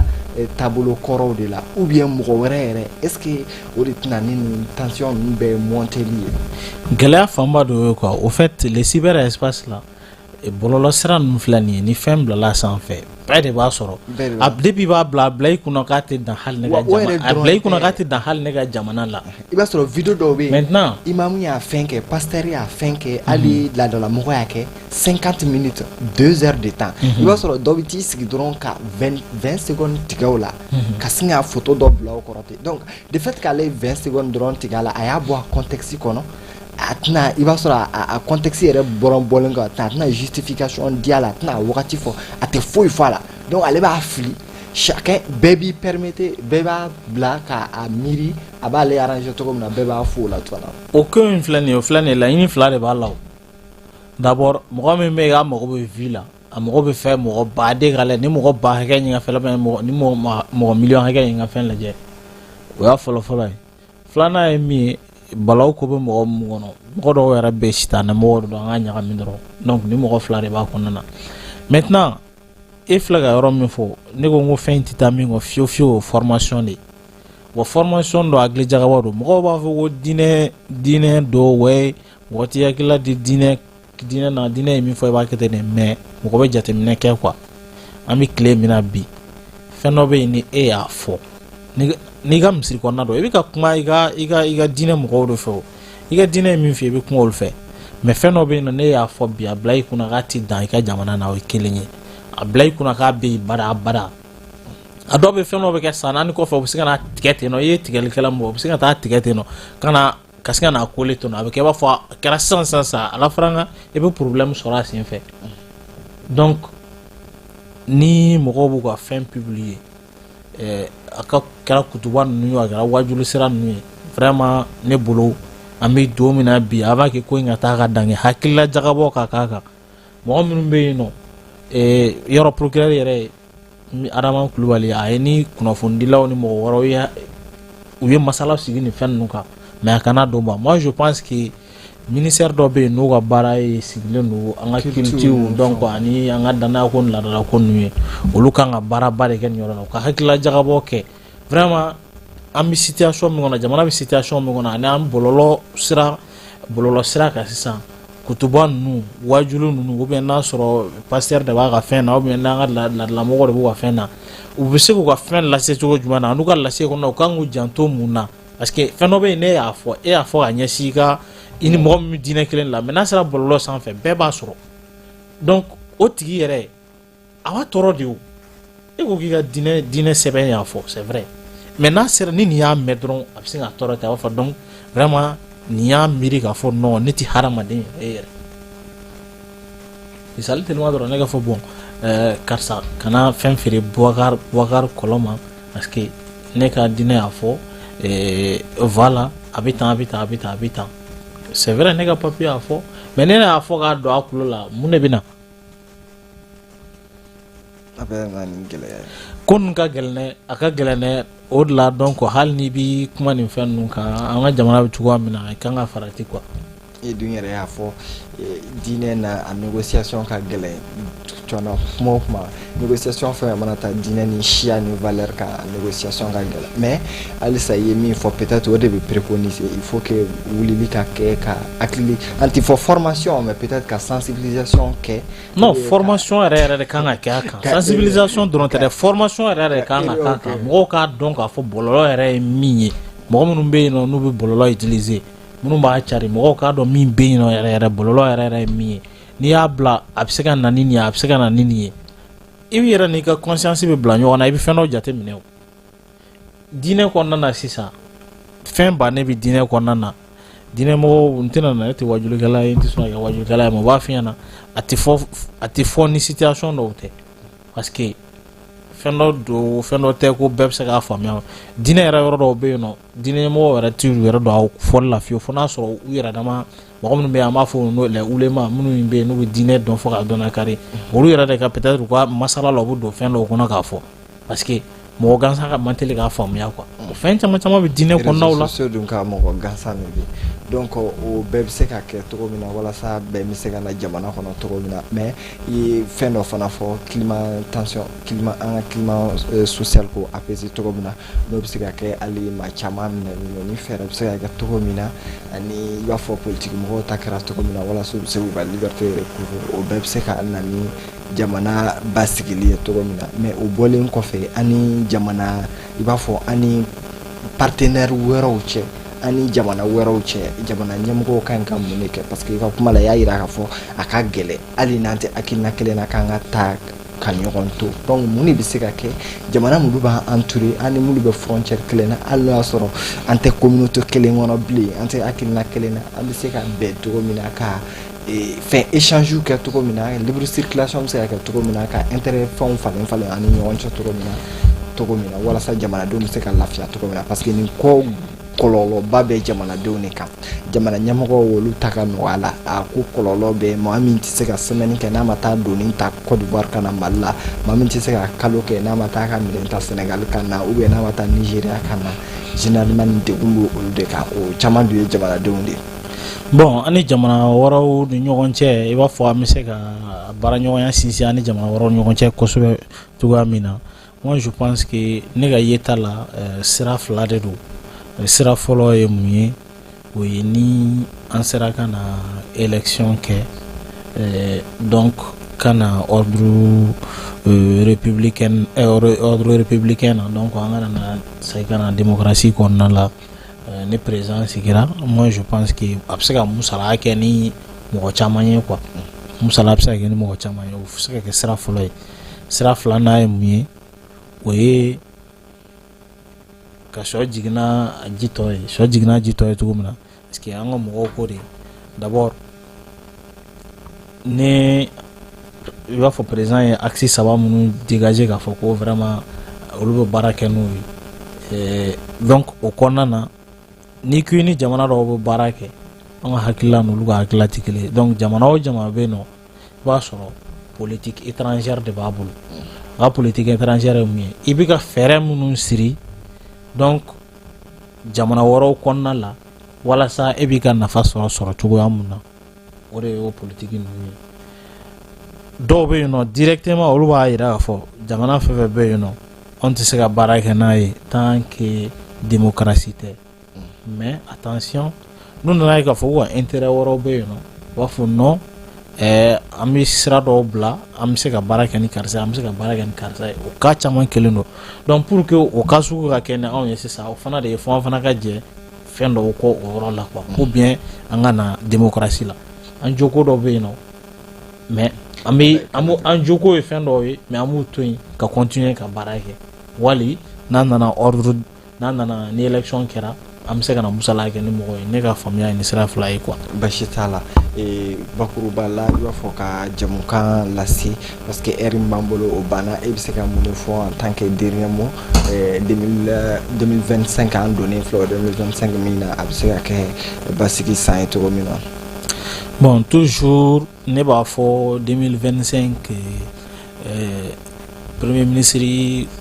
taabolo kɔrɔw de la, ou bien mɔgɔ wɛrɛ yɛrɛ, est ce que o de tɛna ni nin tension ninnu bɛɛ monteli ye? Gɛlɛya fanba dɔ ye quoi, au fait, le cyberespace là, bɔlɔlɔ sira ninnu filɛ nin ye, ni fɛn bilala sanfɛ, bɛɛ de b'a sɔrɔ. A depuis b'a bila, a bila i kunna k'a tɛ dan hali ne ka jamana, a bila i kunna k'a tɛ dan hali ne ka jamana la. I b'a sɔrɔ vidéo dɔw bɛ yen, maintenant imam y'a fɛn kɛ, pasteur y'a fɛn kɛ, hali laadalamɔgɔ y'a kɛ 50 minutes, 2 heures de temps, i b'a sɔrɔ dɔ bɛ t'i sigi dɔrɔn ka 20 secondes tigɛ o la, ka sin ka photo dɔ bila o kɔrɔ ten. Donc de fait k'ale ye 20 secondes dɔrɔn tigɛ a la, a y'a bɔ a contexte kɔnɔ, a tɛna, i b'a sɔrɔ a contexte yɛrɛ bɔrɔn bɔlen kɔ, a tɛna justification di a la, a tɛna wagati fɔ, a tɛ foyi fɔ a la. Donc ale b'a fili, chacun, bɛɛ b'i permettre, bɛɛ b'a bila k'a miiri a b'ale arranger cogo min na, bɛɛ b'a fo o la tuguni. O ko in filɛ nin ye, o filɛ nin ye, laɲini fila de b'a la. O d'abord, mɔgɔ min bɛ yen k'a mago bɛ vue la, a mago bɛ fɛn mɔgɔ baden ka lajɛ, ni mɔgɔ ba hakɛ in ka fɛn lajɛ, ni mɔgɔ miliyɔn hakɛ in ka fɛn lajɛ, o y'a fɔlɔ fɔlɔ ye. Filanan ye min ye, balawu ko bɛ mɔgɔ mun kɔnɔ, mɔgɔ dɔw yɛrɛ bɛ sitanɛ mɔgɔw de don, an ka ɲagami dɔrɔn. Donc ni mɔgɔ fila de b'a kɔnɔna na. Maintenant, e filɛ ka yɔrɔ min fɔ, ne ko n ko fɛn in tɛ taa min kɔ fiyewu fiyewu, o formation de ye. Wa formation dɔ, hakili jagabɔ don. Mɔgɔw b'a fɔ ko diinɛ, diinɛ dɔw wɛ, mɔgɔ t'i hakilila di diinɛ, diinɛ na, diinɛ ye min fɔ, i b'a kɛ ten de. Mais mɔgɔ bɛ jateminɛ kɛ quoi. An bɛ tile min na bi, fɛn dɔ bɛ yen, ni e y'a fɔ n'i ka misiri kɔnɔna dɔn, i bɛ ka kuma i ka diinɛ mɔgɔw de fɛ. O i ka diinɛ ye min fɔ, i bɛ kuma olu fɛ. Mais fɛn dɔ bɛ yen nɔ, ne y'a fɔ bi, a bila i kunna k'a ti dan i ka jamana na, o ye kelen ye. A bila i kunna k'a bɛ yen bada bada. A dɔw bɛ, fɛn dɔ bɛ kɛ san 4 kɔfɛ, u bɛ se ka na tigɛ ten nɔ. I ye tigɛlikɛla min bɔ, u bɛ se ka taa tigɛ ten nɔ, ka na ka se ka na kole ten nɔ. A bɛ kɛ i b'a fɔ a kɛra sisan sisan sisan. Ala faranga, i bɛ problème sɔrɔ a sen fɛ. Donc ni mɔgɔw b'u ka fɛn publier, a ka kɛra kutuba ninnu ye, a kɛra wajulu sira ninnu ye, vraiment ne bolo, an bɛ don min na bi, a b'a kɛ ko in ka taa ka dan kɛ hakilila jagabɔ ka k'a kan. Mɔgɔ minnu bɛ yen nɔ, yɔrɔ procureur yɛrɛ Adama Kulubali, a ye ni kunnafonidilaw ni mɔgɔ wɛrɛw ye, u ye masala sigi nin fɛn ninnu kan, mais a kana don ba. Moi, je pense que ministère dɔ bɛ yen n'u ka baara ye sigilen don an ka culture, donc ani an ka danaya ko ni laadala ko ninnu ye, olu kan ka baaraba de kɛ nin yɔrɔ la, u ka hakilila jagabɔ kɛ. Vraiment, an bɛ situation min kɔnɔ, jamana bɛ situation min kɔnɔ, ani an bɔlɔlɔ sira kan sisan, kutuba ninnu, wajulu ninnu, ou bien n'a sɔrɔ pasteur de b'a ka fɛn na, ou bien n'an ka laadalamɔgɔw de b'u ka fɛn na, u bɛ se k'u ka fɛn lase cogo jumɛn na, n'u ka lase kɔnɔ, u kan k'u janto mun na? Parce que fɛn dɔ bɛ yen, ne y'a fɔ, e y'a fɔ ka ɲɛsin i ka, i ni mɔgɔ min bɛ diinɛ kelen la, mais n'a sera bɔlɔlɔ sanfɛ, bɛɛ b'a sɔrɔ. Donc o tigi yɛrɛ, a b'a tɔɔrɔ de. O e ko k'i ka diinɛ sɛbɛn y'a fɔ, c'est vrai, mais n'a sera ni nin y'a mɛn dɔrɔn, a bɛ se ka tɔɔrɔ ten. A b'a fɔ donc vraiment nin y'a miiri k'a fɔ non, ne tɛ hadamaden yɛrɛ e yɛrɛ. Misali teliman dɔrɔn, ne ka fɔ bon, karisa kana fɛn feere Boubacar kɔlɔn ma, parce que ne ka diinɛ y'a fɔ, voilà, a bɛ tan, a bɛ tan, a bɛ tan, a bɛ tan. C'est vrai, ne ka papier y'a fɔ, mais ne y'a fɔ k'a don a kulo la, mun de bɛ na? A bɛ na ni gɛlɛya ye. Ko ninnu ka gɛlɛn dɛ, a ka gɛlɛn dɛ. O de la donc, hali n'i bi kuma nin fɛn ninnu kan, an ka jamana bɛ cogoya min na, i kan ka farati quoi. E dun yɛrɛ y'a fɔ, diinɛ na, a négociation ka gɛlɛn cɔna. Kuma o kuma, négociation fɛn fɛn mana taa diinɛ ni siya ni valeur kan, a négociation ka gɛlɛn. Mais halisa, i ye min fɔ, peut-être o de bɛ préconiser, il faut que wulili ka kɛ ka hakili, an ti fɔ formation, mais peut-être ka sensibilisation kɛ. Non, formation yɛrɛ yɛrɛ de kan ka kɛ a kan. Sensibilisation dɔrɔn tɛ dɛ, formation yɛrɛ yɛrɛ de kan ka k'a kan. Mɔgɔw k'a dɔn k'a fɔ bɔlɔlɔ yɛrɛ ye min ye. Mɔgɔ minnu bɛ yen nɔ, n'u bɛ bɔlɔlɔ utiliser, minnu b'a cari, mɔgɔw k'a dɔn min bɛ yen nɔ yɛrɛ yɛrɛ, bɔlɔlɔ yɛrɛ yɛrɛ ye min ye. N'i y'a bila, a bɛ se ka na ni nin ye, a bɛ se ka na ni nin ye. I b'i yɛrɛ n'i ka conscience bɛ bila ɲɔgɔn na, i bɛ fɛn dɔ jateminɛ. O diinɛ kɔnɔna na sisan, fɛn bannen bɛ diinɛ kɔnɔna na. Diinɛmɔgɔw, n tɛna na, ne tɛ wajulikɛla ye, n tɛ sɔn ka kɛ wajulikɛla ye, mais u b'a f'i ɲɛna, a tɛ fɔ ni situation dɔw tɛ, parce que fɛn dɔ don, fɛn dɔ tɛ ko bɛɛ bɛ se k'a faamuya. Diinɛ yɛrɛ yɔrɔ dɔw bɛ yen nɔ, diinɛ ɲɛmɔgɔw yɛrɛ t'u yɛrɛ don a fɔli la fiyewu, fo n'a sɔrɔ u yɛrɛ dama mɔgɔ minnu bɛ yen, an b'a fɔ n'o les oulémas, minnu bɛ yen n'u bɛ diinɛ dɔn fo k'a dɔn kari, olu yɛrɛ de ka peut-être u ka masala la, u bɛ don fɛn dɔw kɔnɔ k'a fɔ. Parce que mɔgɔ gansan ka man teli k'a faamuya quoi. O fɛn caman caman bɛ diinɛ kɔnɔnaw la. Réseaux sociaux dun ka mɔgɔ gansan de bɛ. Donc o bɛɛ bɛ se ka kɛ cogo min na walasa bɛn bɛ se ka na jamana kɔnɔ cogo min na. Mais i ye fɛn dɔ fana fɔ, climat tension, climat, an ka climat social ko apaiser cogo min na, n'o bɛ se ka kɛ hali maa caman minɛlen don, ni fɛɛrɛ bɛ se ka kɛ cogo min na, ani i b'a fɔ politique mɔgɔw ta kɛra cogo min na, walasa u bɛ se k'u ka liberté recouvrer, o bɛɛ bɛ se ka na ni jamana basigili ye cogo min na. Mais o bɔlen kɔfɛ, ani jamana, i b'a fɔ ani partenaire wɛrɛw cɛ, ani jamana wɛrɛw cɛ, jamana ɲɛmɔgɔw ka ɲi ka mun de kɛ? Parce que i ka kuma la, i y'a yira k'a fɔ a ka gɛlɛn, hali n'an tɛ hakilina kelen na, k'an ka taa ka ɲɔgɔn to. Donc mun de bɛ se ka kɛ jamana minnu b'an entouré, an ni minnu bɛ frontière kelen na, hali n'o y'a sɔrɔ an tɛ communauté kelen kɔnɔ bilen, an tɛ hakilina kelen na, an bɛ se ka bɛn cogo min na, ka fɛn échange kɛ cogo min na, libre circulation bɛ se ka kɛ cogo min na, ka intérêt fɛnw falen falen an ni ɲɔgɔn cɛ cogo min na, walasa jamanadenw bɛ se ka lafiya cogo min na? Parce que nin ko kɔlɔlɔba bɛ jamanadenw de kan. Jamana ɲɛmɔgɔw, olu ta ka nɔgɔ a la. A ko kɔlɔlɔ bɛ maa min tɛ se ka semaine kɛ n'a ma taa doni ta Côte d'Ivoire ka na Mali la, maa min tɛ se ka kalo kɛ n'a ma taa ka minɛn ta Sénégal ka na, ou bien n'a ma taa Nigéria ka na. Généralement nin degun bɛ olu de kan. O caman dun ye jamanadenw de ye. Bon, an ni jamana wɛrɛw ni ɲɔgɔn cɛ, i b'a fɔ an bɛ se ka baaraɲɔgɔnya sinsin an ni jamana wɛrɛw ni ɲɔgɔn cɛ kosɛbɛ cogoya min na, moi je pense que ne ka yeta la, sira fila de don. Sira fɔlɔ ye mun ye? O ye ni an sera ka na élection kɛ, donc ka na ordre républicain na, donc an ka na segin ka na démocratie kɔnɔna la. Ni président sigira, moi je pense que a bɛ se ka musala kɛ ni mɔgɔ caman ye quoi. Musala bɛ se ka kɛ ni mɔgɔ caman ye. O bɛ se ka kɛ sira fɔlɔ ye. Sira filanan ye mun ye? O ye ka sɔ jiginna a ji tɔ ye, sɔ jiginna ji tɔ ye cogo min na. Parce que an ka mɔgɔw ko de d'abord, ni i b'a fɔ président ye axe saba minnu dégager k'a fɔ ko vraiment olu bɛ baara kɛ n'o ye, donc o kɔnɔna na, n'i ko i ni jamana dɔw bɛ baara kɛ, an ka hakilila n'olu ka hakilila tɛ kelen ye. Donc jamana o jamana bɛ yen nɔ, i b'a sɔrɔ politique étrangère de b'a bolo. A ka politique étrangère ye mun ye? I bɛ ka fɛɛrɛ minnu siri donc jamana wɛrɛw kɔnɔna la, walasa e b'i ka nafa sɔrɔ cogoya mun na, o de y'o politique ninnu ye. Dɔw bɛ yen nɔ, directement olu b'a yira k'a fɔ jamana fɛn fɛn bɛ yen nɔ, anw tɛ se ka baara kɛ n'a ye tant que démocratie tɛ. Mais attention, n'u nana ye k'a fɔ k'u ka intérêt wɛrɛw bɛ yen nɔ, u b'a fɔ non, an bɛ sira dɔw bila, an bɛ se ka baara kɛ ni karisa ye, an bɛ se ka baara kɛ ni karisa ye. O cas caman kelen don. Donc pour que o cas sugu ka kɛ ni anw ye sisan, o fana de ye fo an fana ka jɛ fɛn dɔw kɔ o yɔrɔ la quoi, ou bien an ka na démocratie la. An joko dɔw bɛ yen nɔ, mais an bɛ an b'o an joko ye fɛn dɔw ye, mais an b'u to yen ka continuer ka baara kɛ. Wali n'a nana ordre, n'a nana ni élection kɛra, an bɛ se ka na musala kɛ ni mɔgɔ ye. Ne ka faamuya ye ni sira fila ye quoi. Basi t'a la. Bakuruba la, i b'a fɔ ka jamukan lase, parce que heure min b'an bolo, o banna. E bɛ se ka mun de fɔ en tant que dernier mot 2025, an donnen filɛ o 2025 min na, a bɛ se ka kɛ basigi san ye cogo min na? Bon, toujours ne b'a fɔ 2025, premier ministre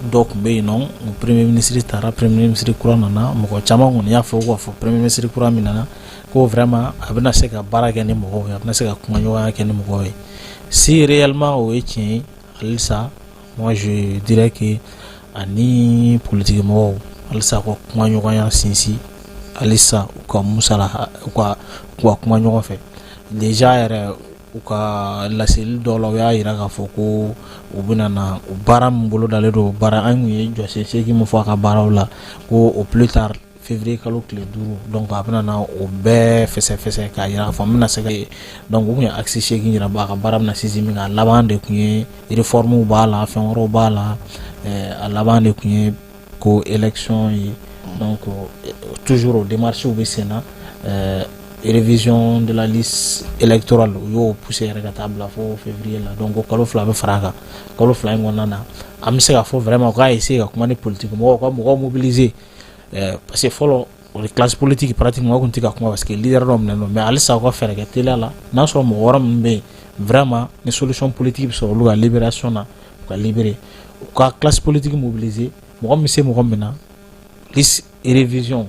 dɔ tun bɛ yen nɔ, o premier ministre taara, premier ministre kura nana. Mɔgɔ caman kɔni y'a fɔ k'a fɔ premier ministre kura min nana, ko vraiment a bɛna se ka baara kɛ ni mɔgɔw ye, a bɛna se ka kumaɲɔgɔnya kɛ ni mɔgɔw ye. Si réellement o ye tiɲɛ ye, halisa moi je dirais que ani politique mɔgɔw, halisa ka kumaɲɔgɔnya sinsin, halisa u ka musala, u ka kuma ɲɔgɔn fɛ. Déjà yɛrɛ, u ka laseli dɔw la, u y'a yira k'a fɔ ko u bɛna na u baara min bolo dalen don, baara an kun ye jɔsen seegin min fɔ a ka baaraw la, ko au plus tard février kalo tile 5, donc a bɛna na o bɛɛ fɛsɛfɛsɛ k'a yira k'a fɔ n bɛna se ka. Donc u kun ye axe seegin yira a ka baara bɛna sinsin min kan. A laban de kun ye réforme b'a la, fɛn wɛrɛw b'a la, a laban de kun ye ko élection ye. Donc toujours o démarches bɛ sen na. Révision de la liste électorale, u y'o pousser yɛrɛ ka taa bila fo février la. Donc o kalo 2 bɛ fara a kan. Kalo 2 in kɔnɔna na, an bɛ se k'a fɔ vraiment u k'a essayer ka kuma ni politique mɔgɔw, ka mɔgɔw mobiliser, parce que fɔlɔ o classe politique pratiquement o tun tɛ ka kuma, parce que leader dɔ minɛ don. Mais halisa u ka fɛɛrɛ kɛ teliya la, n'a sɔrɔ mɔgɔ wɛrɛ minnu bɛ yen, vraiment ni solution politique bɛ sɔrɔ olu ka libération na, u ka libérer. U ka classe politique mobiliser, mɔgɔ min bɛ se mɔgɔ min na, liste révision,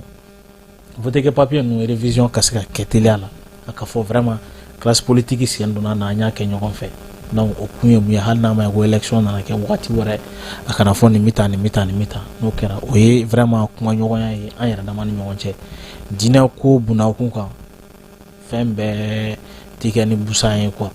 vote kɛ papier ninnu révision ka se ka kɛ teliya la, a ka fɔ vraiment classe politique sen donna na, an y'a kɛ ɲɔgɔn fɛ. Donc o kun ye mun ye? Hali n'a ma ye ko élection nana kɛ wagati wɛrɛ, a kana fɔ nin bɛ tan, nin bɛ tan, nin bɛ tan. N'o kɛra, o ye vraiment kumaɲɔgɔnya ye an yɛrɛ dama ni ɲɔgɔn cɛ. Diinɛ ko bunakun kan, fɛn bɛɛ tɛ kɛ ni busan ye quoi.